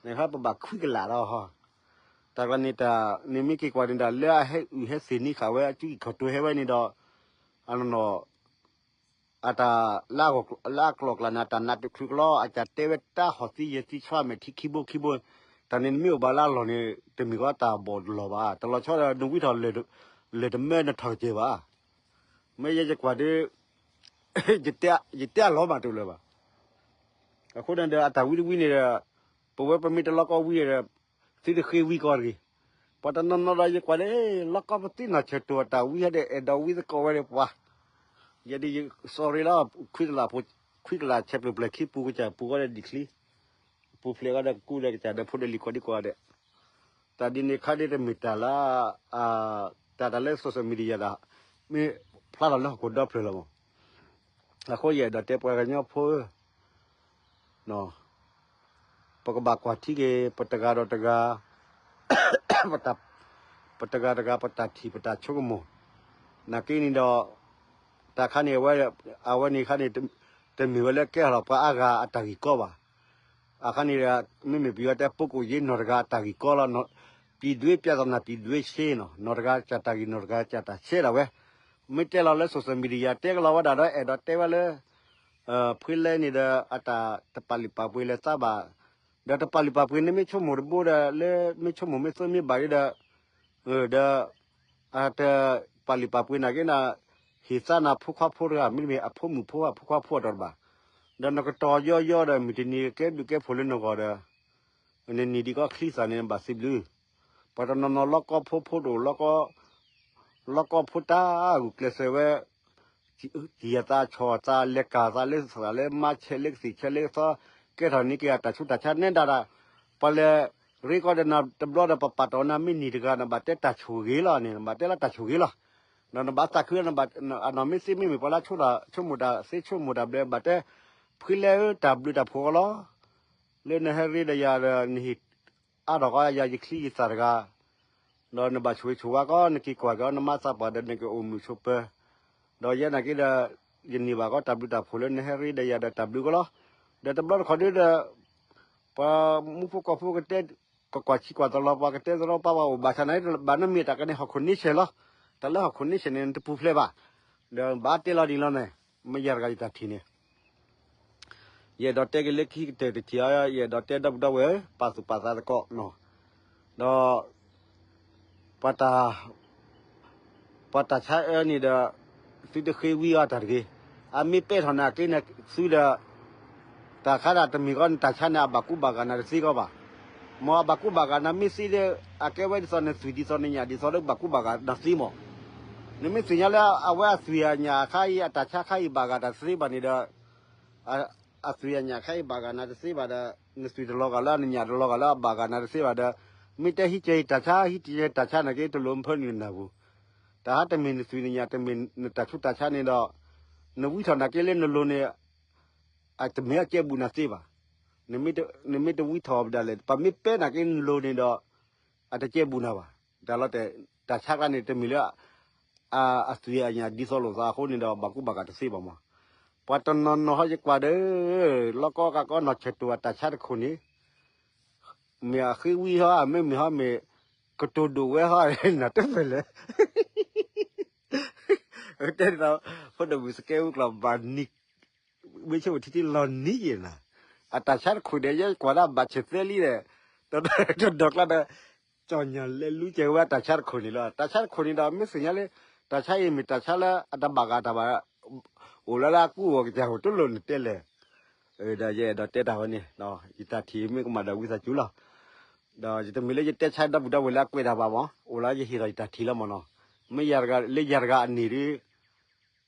န့ၣ်ခါပဘၣ်ခွံကလးဒီး တၢ်ကျါန့ၣ်တၢ် န့ၣ်မ့ၢ်က့ၤကွၢ်န့ၣ်ဒၣ် လၢအဟဲအုၣ်ဟဲသ့ၣ်န့ၢ်ဃာ်ဝဲ အစုကံၢ်ခီၣ်တိၤဟဲဝဲန့ၣ်ဒီး အနီၢ်နီၢ် အတၢ် လၢအကျိၤကျါန့ၣ် အတၢ်နးတချုးကလီ အတၢ်တဲဝဲတၢ်ဟီၣ်သံယဲၢ်သံဆီအမဲာ်ထံခံဘိခံဘိ, တၢ်န့ၣ်နမ့ၢ်အိၣ်ဘၣ်လၢအလီၢ်န့ၣ် တမ့ၢ်ကီးတၢ်ဘီၣ်တလီၢ်ဘၣ်, တလီၤဆီဒီးနဝံထီၣ်လၢာ်တမၢနထီၣ်ကစၢၢ်ဘၣ်. မ့ၢ်ယဲယကွၢ်ဒီး ယတဲအလီၤမးတအိၣ်လၢၤဘၣ်. အဃိန့ၣ်ဒီးအတၢ်ဝံတဝံန့ၣ်ဒီး ပဝဲပမ့ၢ်တလီၤကီဝံဒီး သုတဃ့ဝံကီၢ်တဂ့ၤ. ပှၤတနီၤနီၤဒီးယကွၢ်ဒီး လီၤကီပသံနီၢ်ဆၢၣ်တိၢ်အတၢ်ဝံဟဲဒီး အဲၣ်ဒိးဝံသကိးဝဲဒီးပှၤ ယဲဒ် sorry လီၤ ခွံကလး ခွံကလးဆဲးပျိပျဲၤခံ ပူၤကစၢ်ပူၤဃီဒီးဒံၣ်ချံ, ပူၤဖျဲးဃီဒီးကကူဒီးကစၢ်ဒီးဖိဒီးလံၤကိးဒံကိးဂၤဒဲး, တၢ်ဒ်န့ၣ်ခါဒ်တမ့ၢ်တၢ်လၢ တၢ်တၢ်လၢ social media ဒၣ် မ့ၢ်ဖျါထီၣ်လၢဟီၣ်ခိၣ်ဒီဖျၢၣ်လီၤမး. အဃိယအဲၣ်ဒိးတဲပှၤကညီဖိဧၢ, ပကဘၣ်ကွၢ်ထံက့ၤ ပတဂၤဒီးတဂၤ ပတဂၤတဂၤ ပတၢ်ထံၣ် ပတၢ်ဆိကမိၣ်, နာ်က့န့ၣ်ဒီး တၢ်ခါန့ၣ် အဝဲန့ၣ်ခါန့ၣ် တမ့ၢ်ဝဲလၢကဲထီၣ်ပှၤအါဂၤအတၢ်ဂ့ၢ်ကီဘၣ်. အခါန့ၣ်ဒီး မ့မ့ၢ်ပယီၤတဲ ပုဂ္ဂိုလ်ရေးနီၢ်တဂၤအတၢ်ဂ့ၢ်ကီလီၤ. ပြည်သူ့ပြဿနာ ပြည်သူ့ရှင်းနီၤ, နီၢ်တဂၤစၢ်တၢ်ဂ့ၢ် နီၢ်တဂၤစၢ်တၢ်ရှဲဒၣ်ဝဲ. မ့ၢ်တဲလီၤလၢ social media တဲကလီၤဝဲဒၣ်ဒီး အဲၣ်ဒိးတဲဝဲလၢ ဖဲလဲၣ်န့ၣ်ဒီး အတၢ်တပာ်လုၢ်ပာ်ပှ့ၤလၢသးဘၣ်, ဒီးတပာ်လုၢ်ပာ်ပှ့ၤန့ၣ်မ့ၢ်ဆိကမိၣ်တဘိဒီး လၢမ့ၢ်ဆိကမိၣ်မ့ၢ်သိမ့ၢ်ဘၣ်ဒီး ဒီး အတပာ်လုၢ်ပာ်ပှ့ၤနာ်က့န့ၣ် ဟ့ၣ်သးနၤဖိခွါဖိတဂၤ မ့တမ့ၢ်အဖိမုၣ်ဖိခွါဖိအတီၤတဘၣ်, ဒီးနကတီၤယီယီဒီး မုၢ်တနံၤကဲဒုးကဲဖိးလၢနဂီၢ်ဒီး နနံၤဒံးကီးချံသၣ်န့ၣ် နဘၣ်စံးဘျုး, ပှၤတနီၤနီၤလီၢ်ကီဖိတအိၣ် လီၢ်ကီဖိတၢ်ဂုာ်ကျဲးစၢးဝဲ တံၢ်အသးဆီၣ်အသး လဲၤကၤသးလၢသးလၢမါဆဲး လၢကသံၣ်ဆဲး လၢကသီ ကဲထီၣ်န့ၢ်က့ၤအတၢ်ဆူးတၢ်ဆါနဲဒၣ်ဒၣ်, ပှၤလဲၤရ့ကီးဒီးနၤတဘျီဒီး ပပာ်တီၢ်နၤမ့ၢ်နံၤတဂၤ နဘၣ်တဲတၢ်ဆိၣ်ဂ့ၤလီၤန့ၣ် နဘၣ်တဲလၢတၢ်ဆိၣ်ဂ့ၤလီၤ. ဒီးနဘၣ်သးခုလၢ အနီၢ်မ့ၢ်သ့မ့မ့ၢ်ပှၤလၢဆိကမိၣ်တၢ်သ့ဆိကမိၣ်တၢ်ဘျဲ ဘၣ်တဲ ဖဲလဲၣ်ဧၢ တၢ်ဘျုးတၢ်ဖှိၣ်အီၤလီၤ. လၢနဟဲရ့ဒီးယၤဒီး နဟ့ၣ် အါထီၣ်ကီးယၤယချံယသၣ်တဂၤ, ဒီးနဘၣ်ဆိၣ်ဂ့ၤဆိၣ်ဝါကီး နက့ၤကွၢ်ကီးနမါသးပှၢ်ဒီး နကအိၣ်မုာ်ဆိးပၢၤ, ဒီးယဲနာ်က့ဒီး ယန့ၢ်ဘၣ်ကီးတၢ်ဘျုးတၢ်ဖှိၣ်လၢနဟဲရ့ဒီးယၤဒီးတၢ်ဘျုးကီးလီၤ. ဒီးတဘျီတခီၣ်ဒ်ဒီး ပှၤမူဖိကီၢ်ဖိကတဲ ကကွၢ်ဆံကွၢ်သလီၤ ပှၤကတဲသလီၤပှၤ ပှၤအိၣ်ဘၣ်ဆၣ်နာ်က့ ဘၣ်နမ့ၢ်တၢ်ကန့ၣ် ဟီၣ်ခိၣ်န့ဆဲးလီၤ. တၢ်လၢဟီၣ်ခိၣ်န့ဆဲးန့ၣ် နတပူၤဖျဲးဘၣ်. ဒီးဘၣ်တဲလီၤဒ်လီၤန့ၣ် မ့ၢ်ယၤတဂၤယတၢ်ထံၣ်န့ၣ် ယအဲၣ်ဒိးတဲက့ၤလၢခံကတၢၢ်တထံၣ်အံၤ ယအဲၣ်ဒိးတဲဒီပုၢ်ဒီဝဲၢ် ပာ်သူၣ်ပာ်သးသကိးနီၤ, ဒီး ပှၤတၢ် ပှၤတၢ်ဆါအၢန့ၣ်ဒီး သုတဃ့ဝံအီၤတၢ်တဂ့ၤ. အမ့ၢ်ပဲာ်ထီၣ်နာ်က့န့ၣ်သုဒီး တၢ်ခါဒၣ်တမ့ၢ်ကီး နတၢ်ဆါန့ၣ် အဘၣ်ကူဘၣ်ဂာ်နၤတသ့ကီးဘၣ်. မ်အဘၣ်ကူဘၣ်ဂာ်နၤမ့ၢ်သ့ဒီး အကဲဝဲဒ်သိးနသွံၣ်ဒ်သိးနညၣ်ဒ်သိးဒီးဘၣ်ကူဘၣ်ဂာ်နၤသ့မး. နမ့ၢ်သ့ၣ်ညါလၢအဝဲအသွံၣ်အညၣ်အခါအံၤ အတၢ်ဆါခါအံၤဘၣ်ဂာ်တၢ်တသ့ဘၣ်န့ၣ်ဒီး အသွံၣ်အညၣ်ခါအံၤဘၣ်ဂာ်နၤတသ့ဘၣ်ဒီး နသွံၣ်တလီၤဂာ်လၢ နညၣ်တလီၤဂာ်လၢအဘၣ်ဂာ်နၤတသ့ဘၣ်ဒီး မ့ၢ်တဲဟံးကဲအံၤတၢ်ဆါ ဟံးကဲတၢ်ဆါနာ်က့ တလိၣ်ဖၢနုာ်နၢ်ပူၤ. တၢ်ဟးတမ့ၢ်နသွံၣ်နညၣ် တမ့ၢ်နတၢ်ဆူးတၢ်ဆါန့ၣ်ဒီး နဝံထီၣ်နာ်က့လၢနလိၤန့ၣ် အတမ့ၢ်အကဲဘူးနၤသ့ဘၣ်. နမ့ၢ်တဝံထီၣ်ဒၣ်လဲာ် ပမ့ၢ်ပဲနာ်က့နလိၤန့ၣ်ဒီး အတကဲဘူးနၤဘၣ်. တၢ်လီၤတဲာ် တၢ်ဆါကျါန့ၣ် တမ့ၢ်လၢ အသွံၣ်အညၣ်ဒ်သိးလိာ်သးအဃိန့ၣ်ဒီး ဘၣ်ကူဘၣ်ဂာ်တသ့ဘၣ်မး. ပှၤတနီၤနီၤဟီယကွၢ်ဒီး လီၢ်ကီကးကီနီၢ်ဆၢၣ်တိၢ်အတၢ်ဆါတခိၣ်န့ၣ် မ့ၢ်အဃ့ဝံဟီ မ့မ့ၢ်ဟီမ့ၢ် ကတိၤဒိၣ်ဝဲဟီ နတဖဲလဲၣ် တဲဒီး ဖိဒိၣ်မုၣ်စကဲဝူကျီၢ်ဘၣ်နံၤ ဝ့ၢ်ဆ့ၣ်အိၣ်ထံထံလီၤနံၤယဲၢ်နၤ, အတၢ်ဆါတခိၣ်န့ၣ် ယဲကွၢ်ဒၣ်ဘၣ်ဆဲးသဲလံဒီး တဒီးကျါဒီး ကၠီၣ်ညၣ်လဲၤလူကဲၤဝဲအတၢ်ဆါတခိၣ်န့ၣ်လီၤ. တၢ်ဆါတခိၣ်န့ၣ်ဒီး မ့ၢ်သ့ၣ်ညါလၢ တၢ်ဆါအံၤမ့ၢ်တၢ်ဆါလၢအတဘၣ်ဂာ်တၢ်ဘၣ် အိၣ်လၢလၢအကူအီၤကစၢ်အိၣ်တလိၣ်နတဲလဲၣ်. ဒီးယအဲၣ်ဒိးတဲတၢ်ဝဲန့ၣ် ယတၢ်ထံၣ်မ့ၢ်ကမၣ်ဒီးဝံသးစူၤလီၤ. ဒီးယတမ့ၢ်လၢယတဲဆါဒီပုၢ်ဒီဝဲၢ်လၢအကွဲးတၢ်ဘၣ်မး အိၣ်လၢယဟ့ၣ်ထီၣ်ယတၢ်ထံၣ်လီၤမးနီၤ. မ့ၢ်ယၤတဂၤလၢယၤတဂၤအန့ၣ်ဒီး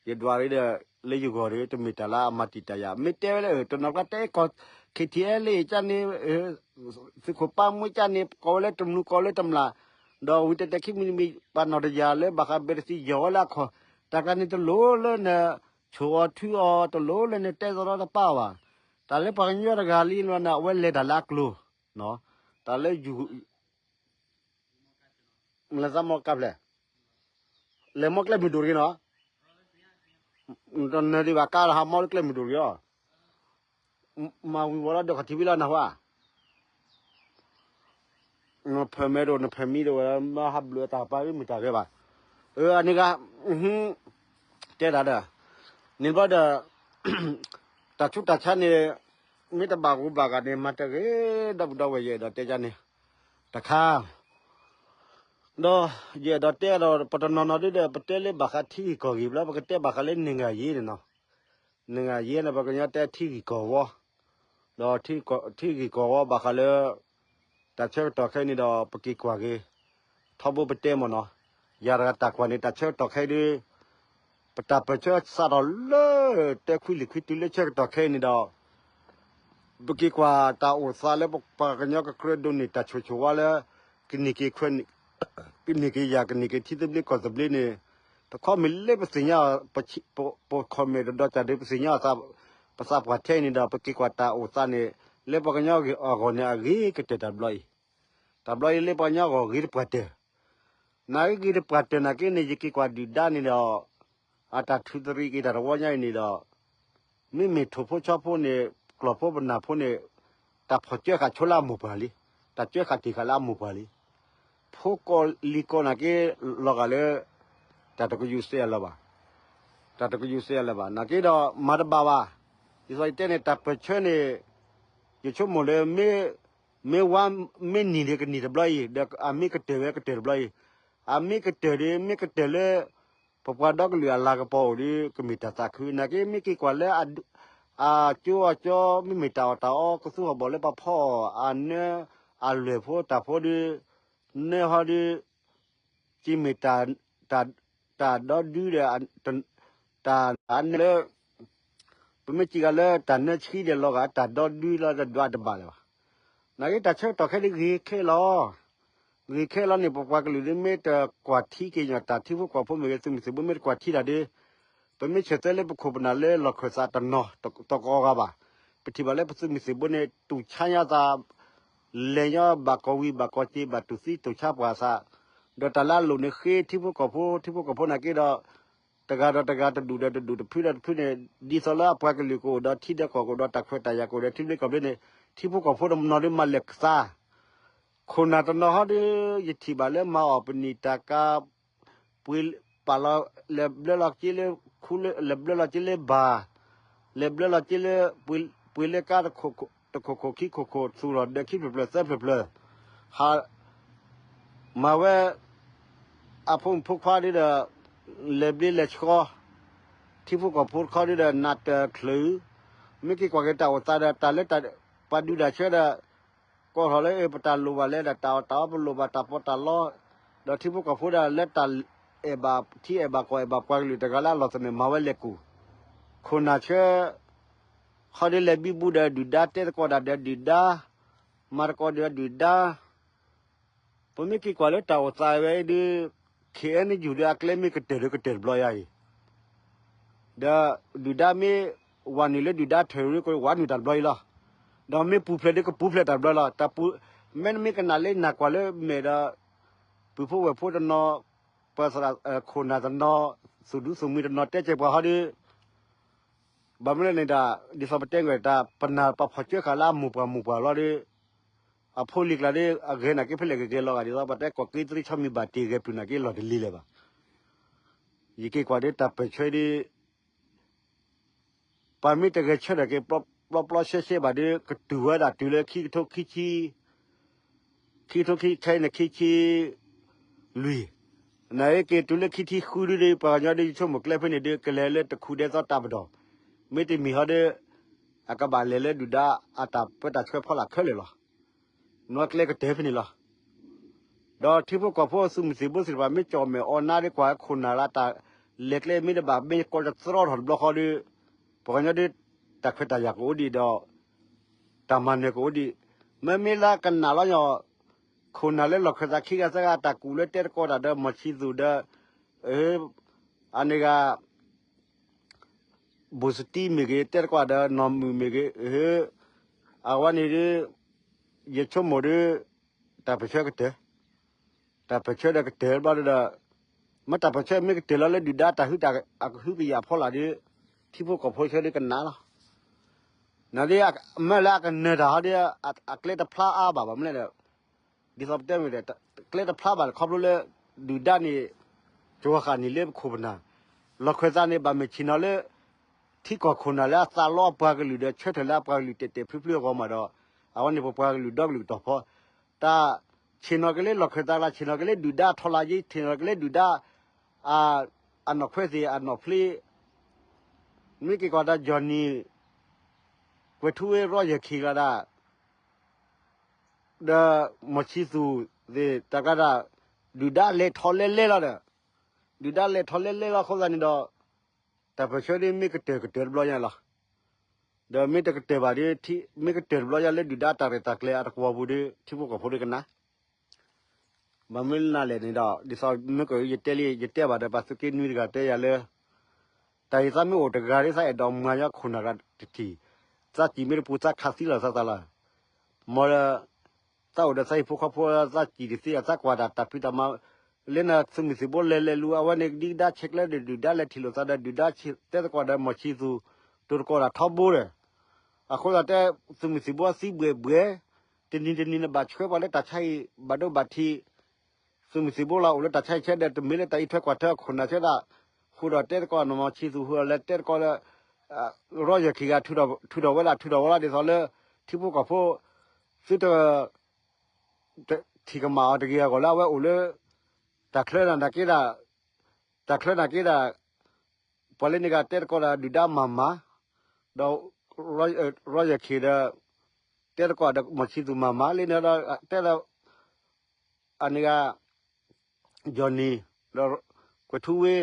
ယဒွးရ့ဒီး လၢယဂီၢ်ဒီး တမ့ၢ်တၢ်လၢအမၤတံာ်တာ်ယၤ မ့ၢ်တဲဝဲလၢ တနီၤကျါတဲကီၢ် KTLA ကန့ၣ် သုးခိၣ်ပၢ်မွေးကန့ၣ် ကိးဝဲလၢတမူကိးလၢတမျၢ် ဒီးဝံၤတဲတဲခံမံၤတမံၤ ပှၤနီၢ်တယၢ်လၢဘၣ်ဃးဘဲတသံယီၤဝဲလၢအခီၣ် တၢ်ကျါန့ၣ်တလိၣ်လၢန ဆိၣ်အီၤထုအီၤ တလိၣ်လၢနတဲသရီတပါဘၣ်. တၢ်လၢပှၤကညီတဂၤလံလီၤန့ၣ် အဝဲလဲၤတၢ်လၢအကျိၤ တၢ်လၢ လဲၤသးမီၢ်ကါဖျဲၣ်, လဲၤမီၢ်ကျဲမုၢ်ဒိၣ်တဂ့ၤနီၤ, တနၢၤဒံးဘၣ်ကါလီၤ ဟးမီၢ်လၢကျဲမုၢ်ဒိၣ်တဂ့ၤအီၤ, မၤဝံၤဝီၤလီၤဒီးခီၣ်ထံးဝံၤလီၤနၢ်ဟူဧါ, နဖၢမ့ၢ်ဒိၣ် နဖၢမံဒိၣ်ဝဲ မ့ၢ်ဟးဘျုးအတၢ်ပာ်မ့ၢ်တၢ်ဂ့ၤဘၣ်, အန့ၣ်ဂၤ, တဲတၢ်ဒီး, န့ၣ်ဘျီဒီး, တၢ်ဆူးတၢ်ဆါန့ၣ်, မ့ၢ်တဘၣ်ဂူဘၣ်ဂာ်န့ၣ် မၤတဂ့ၤ ဒီပုၢ်ဒီဝဲၢ်ယအဲၣ်ဒိးတဲယၤန့ၣ်, တခါ ဒီးယအဲၣ်ဒိးတဲဒီး ပတနီၤနီၤဒ်ဒီး ပတဲလၢဘၣ်ဃးထံဂ့ၢ်ကီၢ်ဂ့ၢ်ဘျီ ပကတဲဘၣ်ဃးလၢ နိုင်ငံရေး န့ၣ်နီၤ, နိုင်ငံရေး န့ၣ် ပှၤကညီတဲထံဂ့ၢ်ကီၢ်ဝီ, ဒီးထံဂ့ၢ်ကီၢ်ဝီဘၣ်ဃးလၢ တၢ်ဆၢကတီၢ်ခဲအံၤန့ၣ်ဒီး ပက့ၤကွၢ်က့ၤ ထီဘိပတဲမ့ၢ်နီၤ, ယၤတဂၤတၢ်ကွၢ်န့ၣ် တၢ်ဆၢကတီၢ်ခဲအံၤဒီး ပတၢ်ပၢၢ်ဆၢစးထီၣ်လၢ တဲခွံလံာ်ခွံတုၤလၢဆၢကတီၢ်ခဲအံၤန့ၣ်ဒီး ပက့ၤကွၢ်တၢ်အိၣ်သးလၢပပှၤကညီကကြၢးဒိးန့ၢ်တၢ်ဆိၣ်ဆိၣ်ဝါလၢ ကန့ၢ်က့ၤခွဲး, ကန့ၢ်က့ၤယၤ ကန့ၢ်က့ၤထံသဘျ့ကီၢ်သဘျ့န့ၣ်, တခီမ့ၢ်လၢပသ့ၣ်ညါအီၤ, ပ comment တဒီးကဒီး ပသ့ၣ်ညါအီၤသး, ပသးပှၢ်ထဲအံၤန့ၣ်ဒီး ပက့ၤကွၢ်တၢ်အိၣ်သးန့ၣ်, လၢပှၤကညီအဂီၢ်န့ၣ် အဂ့ၤကတၢၢ်တၢ်ဘျီအံၤ, တၢ်ဘျီအံၤလၢပှၤကညီအဂီၢ်ဂ့ၤတပှၢ်တၢၢ် နာ်က့ဂ့ၤတပှၢ်တၢၢ်နာ်က့န့ၣ် ယက့ၤကွၢ်ဒုၣ်ဒါန့ၣ်ဒီး, အတၢ်ထုးသရံးက့ၤတၢ်တဝီညါအံၤန့ၣ်ဒီး, မ့မ့ၢ်ထိၣ်ဖိဆီဖိန့ၣ်, ကျီၢ်ဖိပနၢ်ဖိန့ၣ်, တၢ်ဖီၣ်ကၢဃာ်ဆိလၢအမိၢ်ပှၢ်လံ, တၢ်ကၢဃာ်တ့ၢ်ဃာ်လၢအမိၢ်ပှၢ်လံ, ဖိကီၢ်လံၤကီၢ်နာ်က့, လီၤဂာ်လၢ, တၢ်တကယူၤစဲးအလၢၤဘၣ်, တၢ်တကယူၤစဲးအလၢၤဘၣ် နာ်က့ဒီးမၤတဘၣ်ဘၣ်, ဒ်သိးယတဲန့ၣ် တၢ်ပၢၢ်ဆၢန့ၣ်, ယဆိကမိၣ်လၢ မ့ၢ်ဝါ, မ့ၢ်နံၤန့ၣ်ကနံၤတဘျီအံၤ ဒီးအမ့ၢ်ကတၢၢ်ဝဲကတၢၢ်တဘျီအံၤ, အမ့ၢ်ကတၢၢ်ဒီး မ့ၢ်ကတၢၢ်လၢ, ပပှၤဒီကလုာ်အလၤကပီၤအိၣ်ဒီး ကမ့ၢ်တၢ်သးခု နာ်က့မ့ၢ်က့ၤကွၢ်လၢ, အကၠိအကၠီ မ့မ့ၢ်တၢ်အီၣ်တၢ်အီ ကသူဟီၣ်ဘီၣ်လၢပှၤဖီအီၣ်အနၢ, အလွဲၢ်ဖိတၢ်ဖိဒီး, နၢဟီဒီး, က့ၤမ့ၢ်တၢ်, တၢ်ဒီဒုဒီး, တၢ်နၢလၢ ပမ့ၢ်စံးဂၤလၢတၢ်နၢဆှံဒီးလီၤဂာ်တၢ်ဒီဒုလီၤဒီးဒွးတဘၣ်လၢၤဘၣ်. နာ်က့တၢ်ဆၢကတီၢ်ခဲဒ်ဂ့ၤခဲလီၤ, ဂ့ၤခဲလီၤန့ၣ် ပပှၤကလုာ်ဒ်မ့ၢ်တကွၢ်ထံက့ၤညီတၢ် ထံဖိကီၢ်ဖိမ့ၢ်ဂ့ၤ သုးမုၢ်သံၣ်ဘိမ့ၢ်တကွၢ်ထံတၢ်ဒီး, ပမ့ၢ်ဆၢၣ်သဲလၢပခိၣ်ပနၢ်လၢလီၢ်ခၢၣ်သးတနီၤတကီၢ်ဂၤဘၣ်, ပထံၣ်ဘၣ်လၢပသုးမုၢ်သံၣ်ဘိန့ၣ် တူၢ်ဆါညါသး လဲၤညီဘၣ်ကီၢ်ဝံၤဘၣ်ကီၢ်စ့ၤ ဘၣ်တူၢ်သံတူၢ်ဆါပှၤသး, ဒီးတၢ်လၢအလိၣ်န့ၣ်ဃ့ထံဖိကီၢ်ဖိ ထံဖိကီၢ်ဖိနာ်က့ဒီး, တဂၤဒီးတဂၤ တဒူၣ်ဒီးတဒူၣ် တဖုဒီးတဖုန့ၣ် ဒ်သိးလၢအပှၤကလုာ်ကအိၣ်ဒီးထံဒီးကီၢ်ကအိၣ်ဒီးထံဘျ့ကီၢ်ဘျ့န့ၣ် ထံဖိကီၢ်ဖိတနီၤဒ်မၤလဲၢ်ကသါ ခိၣ်နၢ်တနီၤဟီဒီး ယထံၣ်ဘၣ်လၢမၤအီၣ်ပနံာ်တၢ်ကါ, ပှ့ၤပာ်လီၤ, လဲၤဘျၢလီၤက့လၢ, လဲၤဘျၢလီၤက့လၢဘၣ်, လဲၤဘျၢလီၤက့လၢ, ပှ့ၤလၢကါတခိၣ်ခိၣ်ခံခိၣ်ခိၣ် သူၣ်လီၤဒၢးခံဖျၢၣ်ဖျၢၣ်သၢဖျၢၣ်ဖျၢၣ်, ဟး, မၤဝဲ အဖိမုၣ်ဖိခွါဒ်ဒီး, လဲၤဘျ့လဲၤဆှီ, ထံဖိကီၢ်ဖိတခီဒ်ဒီး နးတၢၢ်ချုး, မ့ၢ်က့ၤကွၢ်က့ၤတၢ်အိၣ်သးဒီး တၢ်လၢတၢ်, ပှၤဒုးတၢ်ဆၢဒီး, ကိးထီၣ်လၢအပတၢ်လိၣ်ဘၣ်လဲၣ်ဒီး တၢ်အီၣ်တၢ်အီပလိၣ်ဘၣ်တၢ်ပီးတၢ်လီ, ဒီးထံဖိကီၢ်ဖိဒီးလၢတၢ်အဲၣ်ဘၣ်ထံအဲၣ်ဘၣ်ကီၢ် အဲၣ်ဘၣ်ပှၤကလုာ်တဂၤလၢအလီၢ်သနၢၣ် မၤဝဲလဲၤကူၣ်, ခိၣ်နၢ်ဆၢ ခီဒ်လဲၤဘံဘူဒီးဒုၣ်ဒါ တဲသကိးတၢ်ဒီးဒုၣ်ဒါ, မၤသကိးဒီးဒုၣ်ဒါ, ပမ့ၢ်က့ၤကွၢ်လၢတၢ်အိၣ်သးဝဲဒ်, ခဲအံၤန့ၣ်ယူၢ်ဒီးအကျဲမ့ၢ်ကတၢၢ်ဒီးကတၢၢ်တဘျီယါအံၤ, ဒီးဒုၣ်ဒါမ့ၢ်, ဝးနုာ်လၢဒုၣ်ဒါထၢၣ်ရ့ ကဝးနုာ်တၢ်တဘျီအံၤလီၤ, ဒီးမ့ၢ်ပူၤဖျဲးဒီးကပူၤဖျဲးတၢ်တဘျီလီၤ, တၢ်ပူၤ, မ့တမ့ၢ်ကနၣ်လၢနၢ်ကွၢ်လၢမဲာ်ဒီး, ပုၢ်ဖိဝဲၢ်ဖိတနီၤ, ပသရၣ်ခိၣ်နၢ်တနီၤ, သူၣ်ဒူသူၣ်မှံတနီၤတဲကဲပှၤဟီဒီး ဘၣ်မနုၤလဲၣ်န့ၣ်ဒီး, ဒ်သိးပတဲကွံာ်တၢ် ပနၢ်ပဖီၣ်ကၢဃာ်လၢအမိၢ်ပှၢ်မိၢ်ပှၢ်လီၤဒီး, အဖိလံၤကျါဒီး အဂဲၤနာ်က့ဖဲလဲၣ်ကဂဲၤလီၤဂာ် ဒ်သိးပတဲကီၢ်က့သရံဆီမံၤဘၣ်တ့ၢ်ဂဲၤပျုၢ်နာ်က့လီၤတလံၤလၢၤဘၣ်. ယက့ၤကွၢ်ဒီးတၢ်ပၢၢ်ဆၢဒီး ပှၤမ့ၢ်တဂဲၤဆၢထၢၣ်က့ၤ ပျီပျီရှဲရှဲဘၣ်ဒီး ကတုၤဝဲဒၣ်တုၤလၢခံကထိခံဆံ, ခံကထိခံဆံခဲအံၤန့ၣ်ခံဆံလွံၢ်, နာ်က့က့ၤတုၤလၢခံဆံဃုဒုဒီး ပှၤကညီဒီးယဆိကမိၣ်ကျဲဖဲန့ၣ်ဒီး ကလဲၤလၢတခူဒဲသီတၢ်ပဒီၣ်, မ့တမ့ၢ်ဟီဒီး အကဘၣ်လဲၤလၢဒုၣ်ဒါအတၢ်ပၢတၢ်ဆှၢဖီလာ်ခဲလၢာ်လီၤ. နီၢ်ကျဲကတၢၢ်ဖဲန့ၣ်လီၤ. ဒီးထံဖိကီၢ်ဖိသုးမုၢ်သံၣ်ဘိသ့ၣ်တဖၣ် မ့ၢ်ကၠီၣ်မဲာ်အီၣ်နါဒီးကွၢ်ခိၣ်နၢ်လၢတၢ်လဲၤကျဲမ့ၢ်တဘၣ် မ့ၢ်ကီၢ်တသရီထီၣ်တဘျီဃီဒီး ပှၤကညီဒီး တၢ်ခွဲးတၢ်ယာ်ကအိၣ်ဒံးဒီး တၢ်မၤနၢၤကအိၣ်ဒံး, မ့မ့ၢ်လၢကနၣ်လီၤညီ ခိၣ်နၢ်လၢလီၢ်ခၢၣ်သးခံဂၤသၢဂၤ တၢ်ကူၣ်လၢတဲသကိးတၢ်ဒီး မီၢ်ဆံသူၣ်ဒီး အန့ၣ်ဂၤ ဘိၣ်စတံမ့ၢ်ဂ့ၤ တဲသကိးဒီး နီၢ်မုၣ်မ့ၢ်ဂ့ၤ, အဝဲန့ၣ်ဒီး ယဆိကမိၣ်ဒီး တၢ်ပၢၢ်ဆၢကတၢၢ်, တၢ်ပၢၢ်ဆၢဒီးကတၢၢ်ဘျီဒီး, မ့ၢ်တၢ်ပၢၢ်ဆၢမ့ၢ်ကတၢၢ်လီၤလၢဒုၣ်ဒါတၢ်ဟုတၢ်အကဟုကယာ်ဖီလာ်ဒီး ထံဖိကီၢ်ဖိဆၢဒီးကနၣ်လီၤ. နဒ်မ့ၢ်လၢအကနၢၤတၢ်ဟီဒီး အကျဲတဖျါအါဘၣ်ဘၣ်မနုၤလဲၣ်ဒီး ဒ်သိးပတဲမ့ၢ်ဒီး ကျဲတဖျါဘၣ်ခီဖျိလၢ ဒုၣ်ဒါန့ၣ် ကဝီၤဃာ်န့ၣ်လၢပခိၣ်ပနၢ်, လီၢ်ခၢၣ်သးန့ၣ် ဘၣ်မ့ၢ်ဆ့ၣ်နီၤလၢ ထံကီၢ်ခိၣ်နၢ်လၢအသးလီအပှၤကလုာ်ဒီး ဆၢထၢၣ်လၢအပှၤကလုာ်တဲာ်တဲာ်ဖျုးဖျုးအဂီၢ်မးဒီး အဝဲန့ၣ်ပပှၤကလုာ်ဒီကလုာ်ကတီၢ်ဖီ တၢ်ဆ့ၣ်နီၤက့ၤလၢလီၢ်ခၢၣ်သးကျါ ဆ့ၣ်နီၤက့ၤလၢဒုၣ်ဒါထီလၢယ့ ဆ့ၣ်နီၤက့ၤလၢဒုၣ်ဒါ အနီၢ်ခွဲသ့ၣ်အနီၢ်ဖျ့ မ့ၢ်က့ၤကွၢ်ဒီး Johnny ကွဲၤထူဝ့ ရီယၢၢ်ခံကျါဒၣ် ဒီးမီၢ်ဆံသူၣ်သ့ၣ်တၢ်ကျါဒၣ် ဒုၣ်ဒါလဲၤထီၣ်လဲၤလဲၤလီၤဒီး ဒုၣ်ဒါလဲၤထီၣ်လဲၤလဲၤလီၤအဃိသတးန့ၣ်ဒီး တၢ်ပၢၢ်ဆၢဒ်မ့ၢ်ကတၢၢ်ကတၢၢ်တဘျီညါလီၤ. ဒီးမ့ၢ်တကတၢၢ်ဘၣ်ဒီး မ့ၢ်ကတၢၢ်တဘျီညါလၢဒုၣ်ဒါတၢ်ရဲၣ်တၢ်ကျဲၤအတကွီၤပူၤဒီး ထံဖိကီၢ်ဖိဒီးကနၣ် ဘၣ်မနုၤလဲၣ်န့ၣ်ဒီး ဒ်သိးမ့ၢ်ကယတဲလံ ယတဲဘၣ်ဒီး ပှၤသုးက့နွံတဂၤတဲယၤလၢ တၢ်အံၤသးမ့ၢ်အိၣ်တဂၤဒ်သးအဲၣ်ဒိးမၤညီခိၣ်နၢ်တထံၣ်, သးစံၣ်မ့ၢ်တပူၤသးခးသံလီၤသးသးလီၤ. မ်ဒီး သးအိၣ်ဒီးသးဟံၣ်ဖိဃီဖိ သးစံၣ်တသ့ သးကွၢ်တၢ်တၢ်ဖံးတၢ်မၤ လၢနသုးမုၢ်သံၣ်ဘိလဲၤလဲၤလူၤ အဝဲန့ၣ် ဒ်ကဒါဆဲးကျၢဒီး ဒုၣ်ဒါလဲၤထံၣ်လိာ်သးဒီး ဒုၣ်ဒါတဲသကိးဒီး မီၢ်ဆံသူၣ် တိၤသကိးတၢ်ထီဘိဒီး အဃိသတးတဲ သုးမုၢ်သံၣ်ဘိသံဘှဲၣ်ဘှဲၣ်, တနံၤတနံၤနဘၣ်ဆှၢပှၤလၢတၢ်ဆါဟံၣ် ဘၣ်ဒိဘၣ်ထံး သုးမုၢ်သံၣ်ဘိလီၤ အိၣ်လၢတၢ်ဆါဟံၣ်ဆၢဒီး တမ့ၢ်လၢတၢ်အံးထွဲကွၢ်ထွဲအခိၣ်နၢ်ဆၢဒၣ်, ဃုာ်ဒီးတဲသကိး မီၢ်ဆံသူၣ်ဃုာ်ဒီးလဲၤတဲသကိးလၢ ရီယၢၢ်ခံဂၤ ထုးထီၣ်ဝဲဒၣ် ထုးထီၣ်ဝဲလၢ ဒ်သိးလၢ ထံဖိကီၢ်ဖိ သုတ ထံၣ်ကမၣ်အီၤတဂ့ၤအဂီၢ်လၢအဝဲအိၣ်လၢ တၢ်ချၢနာ်က့ဒၣ်, တၢ်ချၢနာ်က့ဒၣ်, ပှၤလၢန့ၣ်ဂၤတဲသကိးဒီးဒုၣ်ဒါမၤမၤ, ဒီး ရီယၢၢ်ခံဒီး တဲသကိးဒီးမီၢ်ဆံသူၣ်မၤမၤလၢန့ၣ်ဒီး တဲဒီး အန့ၣ်ဂၤ ယီၢ်နံၣ် ဒီး ကွဲၤထူဝ့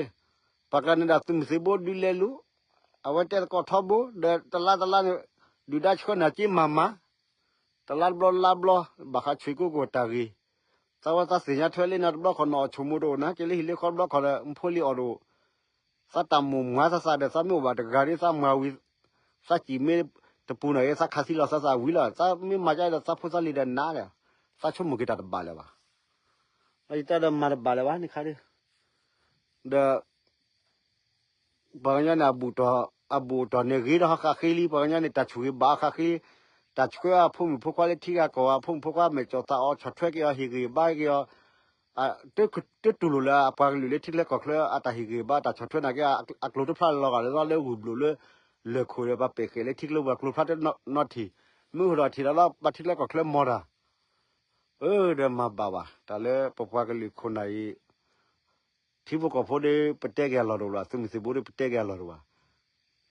ပှၤကျါန့ၣ်ဒၣ်သုးမုၢ်သံၣ်ဘိဒုးလဲၤလူၤ, အဝဲတဲသကိးထီဘိ ဒီးတလါတလါန့ၣ် ဒုၣ်ဒါဆှၢနၤက့မၤမၤ, တလါတဘျီလါဘျီ ဘၣ်ဃးဆွံၣ်ကိၢ်ကီၢ်တၢ်ဂ့ၢ်, သးဝဲသးသ့ၣ်ညါထွဲလၢန့ၣ်တဘျီခီၣ်နီၤအီၣ်ဆိမိၣ်တအိၣ် နာ်က့လၢဟံၣ်လၢဃီတဘျီခီၣ်ဒီး မဖိလံၤအီၣ်တအိၣ်, သးတၢ်မိၣ်မၤသးသးဒီး သးမ့ၢ်အိၣ်ဘၣ်တဂၤဒီး သးမၤဝံၤ သးစံၣ်မ့ၢ်တပူၤနီၤ သးခးသံလီၤသးသးဝံၤလီၤ, သးမ့ၢ်မၤကဒီး သးဖိသးလံၤဒီးနၤဒီး သးဆိကမိၣ်က့ၤတၢ်တဘၣ်လၢၤဘၣ်. ယတဲဒီးမၤတဘၣ်လၢၤဘၣ်န့ၣ်ခါဒီး ဒီး ပှၤကညီန့ၣ် အဘူၣ်တီၢ်န့ၣ် ဂ့ၤဒီးဟီၣ်ဃးဃ့လံ, ပှၤကညီန့ၣ် တၢ်ဆူၣ်ဂ့ၤဘၣ်ဟီၣ်ဃးဃ့, တၢ်ဆှၢအဖိမုၣ်ဖိခွါလၢထံဂၤကီၢ်ဂၤ အဖိမုၣ်ဖိခွါမဲာ်ကၠီၣ်သးအီၤ ဆီၣ်ထွဲက့ၤအီၤ ဟ့ၣ်ဂ့ၤဘါက့ၤအီၤ, တတူၢ်လိာ်လၢအပှၤကလုာ်လၢထံချၢကီၢ်ချၢ အတၢ်ဟ့ၣ်ဂ့ၤဘါတၢ်ဆီၣ်ထွဲနာ်က့ အကျိၤတဖျါလီၤဂာ်လၢလၢဂုၢ်ဘျိးလၢ လၢၢ်ခိၣ်ဒီးပှၤပဲာ်ဃဲးလၢထံကျိပှၤကျိၤဖျါတနီၢ်ထံၣ်, မ့ၢ်အိၣ်ဒီးထံၣ်လီၤလီၤ ပှၤထံချၢကီၢ်ချၢမီတၢ် အၢ ဒီးမၤဘၣ်ဘၣ် တၢ်လၢပပှၤကလုာ်ခိၣ်နၢ်အံၤ ထံဖိကီၢ်ဖိဒီး ပတဲက့ၤအလီၢ်တအိၣ်ဘၣ်, သုးမုၢ်သံၣ်ဘိဒီး ပတဲက့ၤအလီၢ်တအိၣ်ဘၣ်.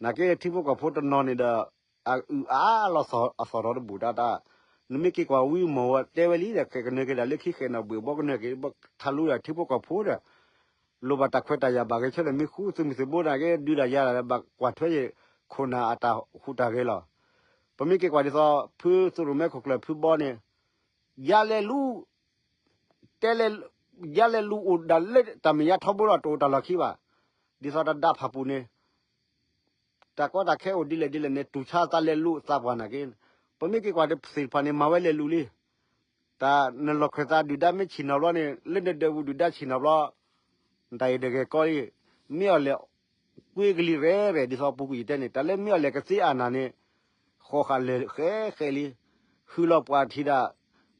နာ်က့ထံဖိကီၢ်ဖိတနီၤန့ၣ်ဒီး အအုၣ်အါလီၤအသီၣ်ဒီးတဘူၣ်ဒၣ်တၢ်, နမ့ၢ်က့ၤကွၢ်ဝံမီၢ်ဝဲတဲဝဲလံဒီး ဃဲးကနၢၤက့ၤဒၣ်လၢခံဃဲးနီၣ်ဘှ့ၣ်ဘီကနၢၤက့ၤ ထးလူဒီးထံဖိကီၢ်ဖိဒီး လိၣ်ဘၣ်တၢ်ခွဲးတၢ်ယာ်ဘၣ်ဂဲၤဆၢထၢၣ်မ့ၢ်ဃူ သုးမုၢ်သံၣ်ဘိနာ်က့ ဒုးတၢ်ယၤတၢ်ဒီး ဘၣ်ကွၢ်ထွဲယခိၣ်နၢ်အတၢ်ဟူးတၢ်ဂဲၤလီၤ. ပမ့ၢ်က့ၤကွၢ်ဒ်သိး ဖုသုးရိၣ်မဲခိၣ်ကျၢၢ်ဖုဘီန့ၣ် ယၤလဲၤလူၤ တဲလဲၤ ယၤလဲၤလူၤအိၣ်ဒၣ်လၢတၢ်မဲာ်ညါထီဘိလီၤ တအိၣ်တၢ်လီၢ်ခံဘၣ်. ဒ်သိးတၢ်ဒၣ်ဖးပူၤန့ၣ် တၢ်ကီတၢ်ခဲအိၣ်ဒ်လဲၣ်ဒ်လဲၣ်န့ၣ် တူၢ်ဆါသးလဲၤလူၤသးပှၢ်နာ်က့, ပမ့ၢ်က့ၤကွၢ်ဒီးပသ့ၣ်တဖၣ်န့ၣ် မၤဝဲလဲၤလူၤလံ. တၢ်နလီၢ်ခၢၣ်သးဒုၣ်ဒါမ့ၢ်ဆံၣ်နီၤဘျီန့ၣ် လၢနဒၢးပူၤဒုၣ်ဒါဆံၣ်နီၤဘျီ တၢ်အံၤတဂဲၤကီလံ. မ့ၢ်အီၤလဲၤ ကွ့ကလံၤရဲၣ်ရဲၣ် ဒ်သိးပူၤကွံာ်ယတဲန့ၣ် တၢ်လၢမ့ၢ်အီၤလဲၤကသ့အနၢ်န့ၣ် ဃီဃာ်လဲၤဃဲဃဲလံ. ဟုလီၤပှၢ်ထံးဒၣ်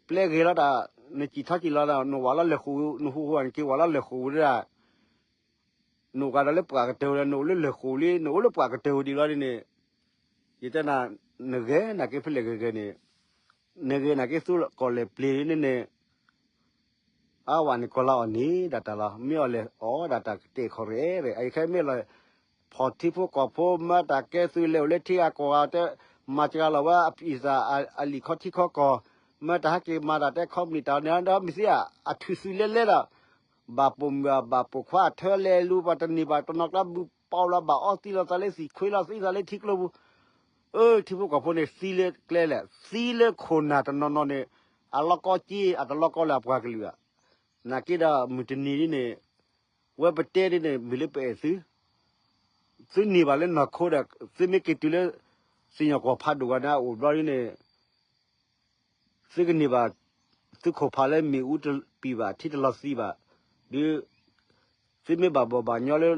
ပျဲဂဲၤလီၤတၢ် နစံၣ်ထီစံၣ်လီၤဒီး နဝးလီၤလၢၢ်ဃိာ် နဟူးဟူးနက့ၤဝးလီၤလၢၢ်ဃိာ်ဝံၤဒၣ် နအိၣ်ကဒီးလၢပှၢ်ကတၢၢ်ဝံၤဒီး နအိၣ်လၢလၢၢ်ဃိာ်လံ နအိၣ်လၢပှၢ်ကတၢၢ်ဝံၤဒံးလီၤဒ်န့ၣ် ယတဲနၤ နဂဲၤနာ်က့ဖဲလဲၣ်ဂ့ၤဂ့ၤန့ၣ် နဂဲၤနာ်က့သူကီၢ်လဲၢ်ပျ့ၤန့ၣ်န့ၣ် အဝဲန့ၣ်ကီၤလၤအီၣ်န့ၣ်ဒၣ်တၢ်လီၤ. မ့ၢ်အီၤလဲၤအီၣ်ဒၣ်တၢ်ကတဲာ်ခီရဲၣ်ရဲၣ် အအံၤခဲမ့ၢ်လီၤ ဖီၣ်ထံဖိကီၢ်ဖိ မၤတၢ်ကဲသုးလဲၤအိၣ်လၢထံဂၤကီၢ်ဂၤတဲ မၤစှၤလီၤဝဲအပံၢ်သၣ်အလံာ်ခီထံခီကီၢ် မၤတၢ်ဟဲက့ၤမၤတၢ်တဲခီပနံၣ်တၢ်န့ၣ်ဒီး မ့ၢ်သ့ဧါ အထုးသုးလဲၤလဲၤဒီး ဘၣ်ပိာ်မုၣ်ဘၣ်ပိာ်ခွါအထၢလဲၤလူၤ ပှၤတန့ၢ်ဘၣ်တနီၤကျါ ဘုပီၣ်လီၤဘၣ်အီသံလီၤသးလၢသံခွ့လီၤသံသးလၢထံကျိပူၤ အၢ ထံဖိကီၢ်ဖိန့ၣ်သံလၢကျဲလဲၣ် သံလၢခိၣ်နၢ်တနီၤနီၤန့ၣ် အလီၢ်ကီက့ အတလီၢ်ကီလၢအပှၤကလုာ်ဘၣ်. နာ်က့ဒီးမုၢ်တနံၤဒ်န့ၣ် ဝဲပတဲဒ်န့ၣ် မ့ၢ်လၢပအဲၣ်သု သုန့ၢ်ဘၣ်လၢနီၢ်ခိဒီး သုမ့ၢ်က့ၤတုၤလၢ စံၣ်ညီၣ်ကွီၢ်ဖးဒိၣ်ဂၤန့ၣ် အအိၣ်ဘျီဒ်န့ၣ် သုကန့ၢ်ဘၣ် သုခိၣ်ဖးလၢမ့ၣ်အူတပံာ်ဘၣ် ထံတလီၤသံဘၣ် ဒ် သုမ့ၢ်ဘၣ်ဘီၣ်ဘၣ်ညီလၢ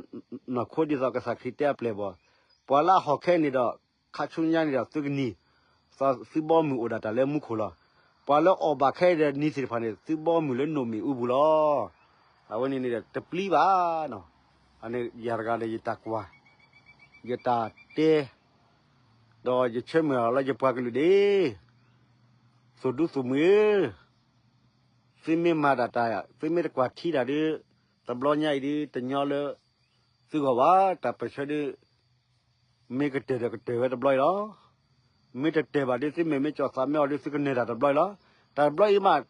နီၢ်ခိဒ်သိးကစၢ်ခရံာ်တဲအပျဲၢ်ဘီၣ် ပှၤလၢအဟီၣ်ခဲန့ၣ်ဒီး ခါဆူညါန့ၣ်ဒီး သုကန့ၢ် သုဘီမုၢ်အိၣ်ဒၣ်တၢ်လၢမူခိၣ်လီၤ. ပှၤလၢအီၣ်ဘၣ်ခဲဒီးနံၤသ့ၣ်တဖၣ်န့ၣ် သုဘီမုၢ်လၢနိၣ်မ့ၣ်အူပူၤလီၤ. အဝဲန့ၣ်န့ၣ်ဒီးတပျံၤဘၣ်နီၤ. အန့ၣ်ယၤတဂၤဒီးယတၢ်ကွၢ် ယတၢ်တဲ ဒီးယဆၢမုၢ်လၢ်လၢယပှၤကလုာ်ဒ့ၣ် သုးဒူသုးမုၢ်ဧၢ, သုမ့ၢ်မၤဒၣ်တၢ် သုမ့ၢ်တကွၢ်ထံတၢ်ဒီး တဘျီညါအံၤဒီး တညီလၢ သုဂီၢ်ဘၣ် တၢ်ပၢၢ်ဆၢဒီး မ့ၢ်ကတၢၢ်ဒီးကတၢၢ်ဝဲတဘျီအံၤလီၤ. မ့ၢ်တတၢၢ်ဘၣ်ဒီး သုမဲာ်မ့ၢ်ကၠီၣ်သးမ့ၢ်အီၤဒီး သုကနၢၤတၢ်တဘျီအံၤလီၤ. တၢ်တဘျီအံၤမး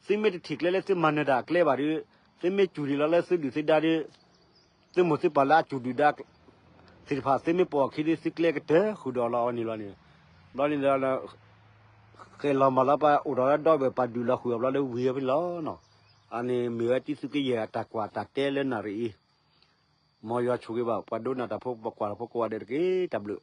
သုမ့ၢ်တထံၣ်ကျဲလၢသုမၤနၢၤတၢ်အကျဲဘၣ်ဒီး သုမ့ၢ်စူၢ်ဒံးလီၤလၢသုဒုၣ်သုဒါဒီး သုမိၢ်သုပၢ်လၢအစူၢ်ဒုၣ်ဒါ သ့ၣ်တဖၣ် သုမ့ၢ်ပိာ်အခံဒီး သုကျဲကတၢၢ်ဃုာ်ဒီးလီၤအီၤန့ၣ်လီၤန့ၣ် ဘျီန့ၣ်ဒီး ဃဲၤလီၤမၤလီၤပှၤအိၣ်ဒီးဒီဘၢၣ်ပှၤဒုးလီၤဃုာ်အဘျီလၢဝံၤအဖဲန့ၣ်လီၤ. အန့ၣ်မ့ၢ်ဝဲတံၤသုးကယဲၢ်အတၢ်ကွၢ်တၢ်တဲလၢနၣ်ရံၣ်အံၤ, မ်ယွၤဆိၣ်ဂ့ၤဘၣ် ပှၤဒိကနၣ်တၢ်ဖိ ပှၤကွၢ်တၢ်ဖိကိးဂၤဒဲးတက့ၢ်. တၢ်ဘျုး.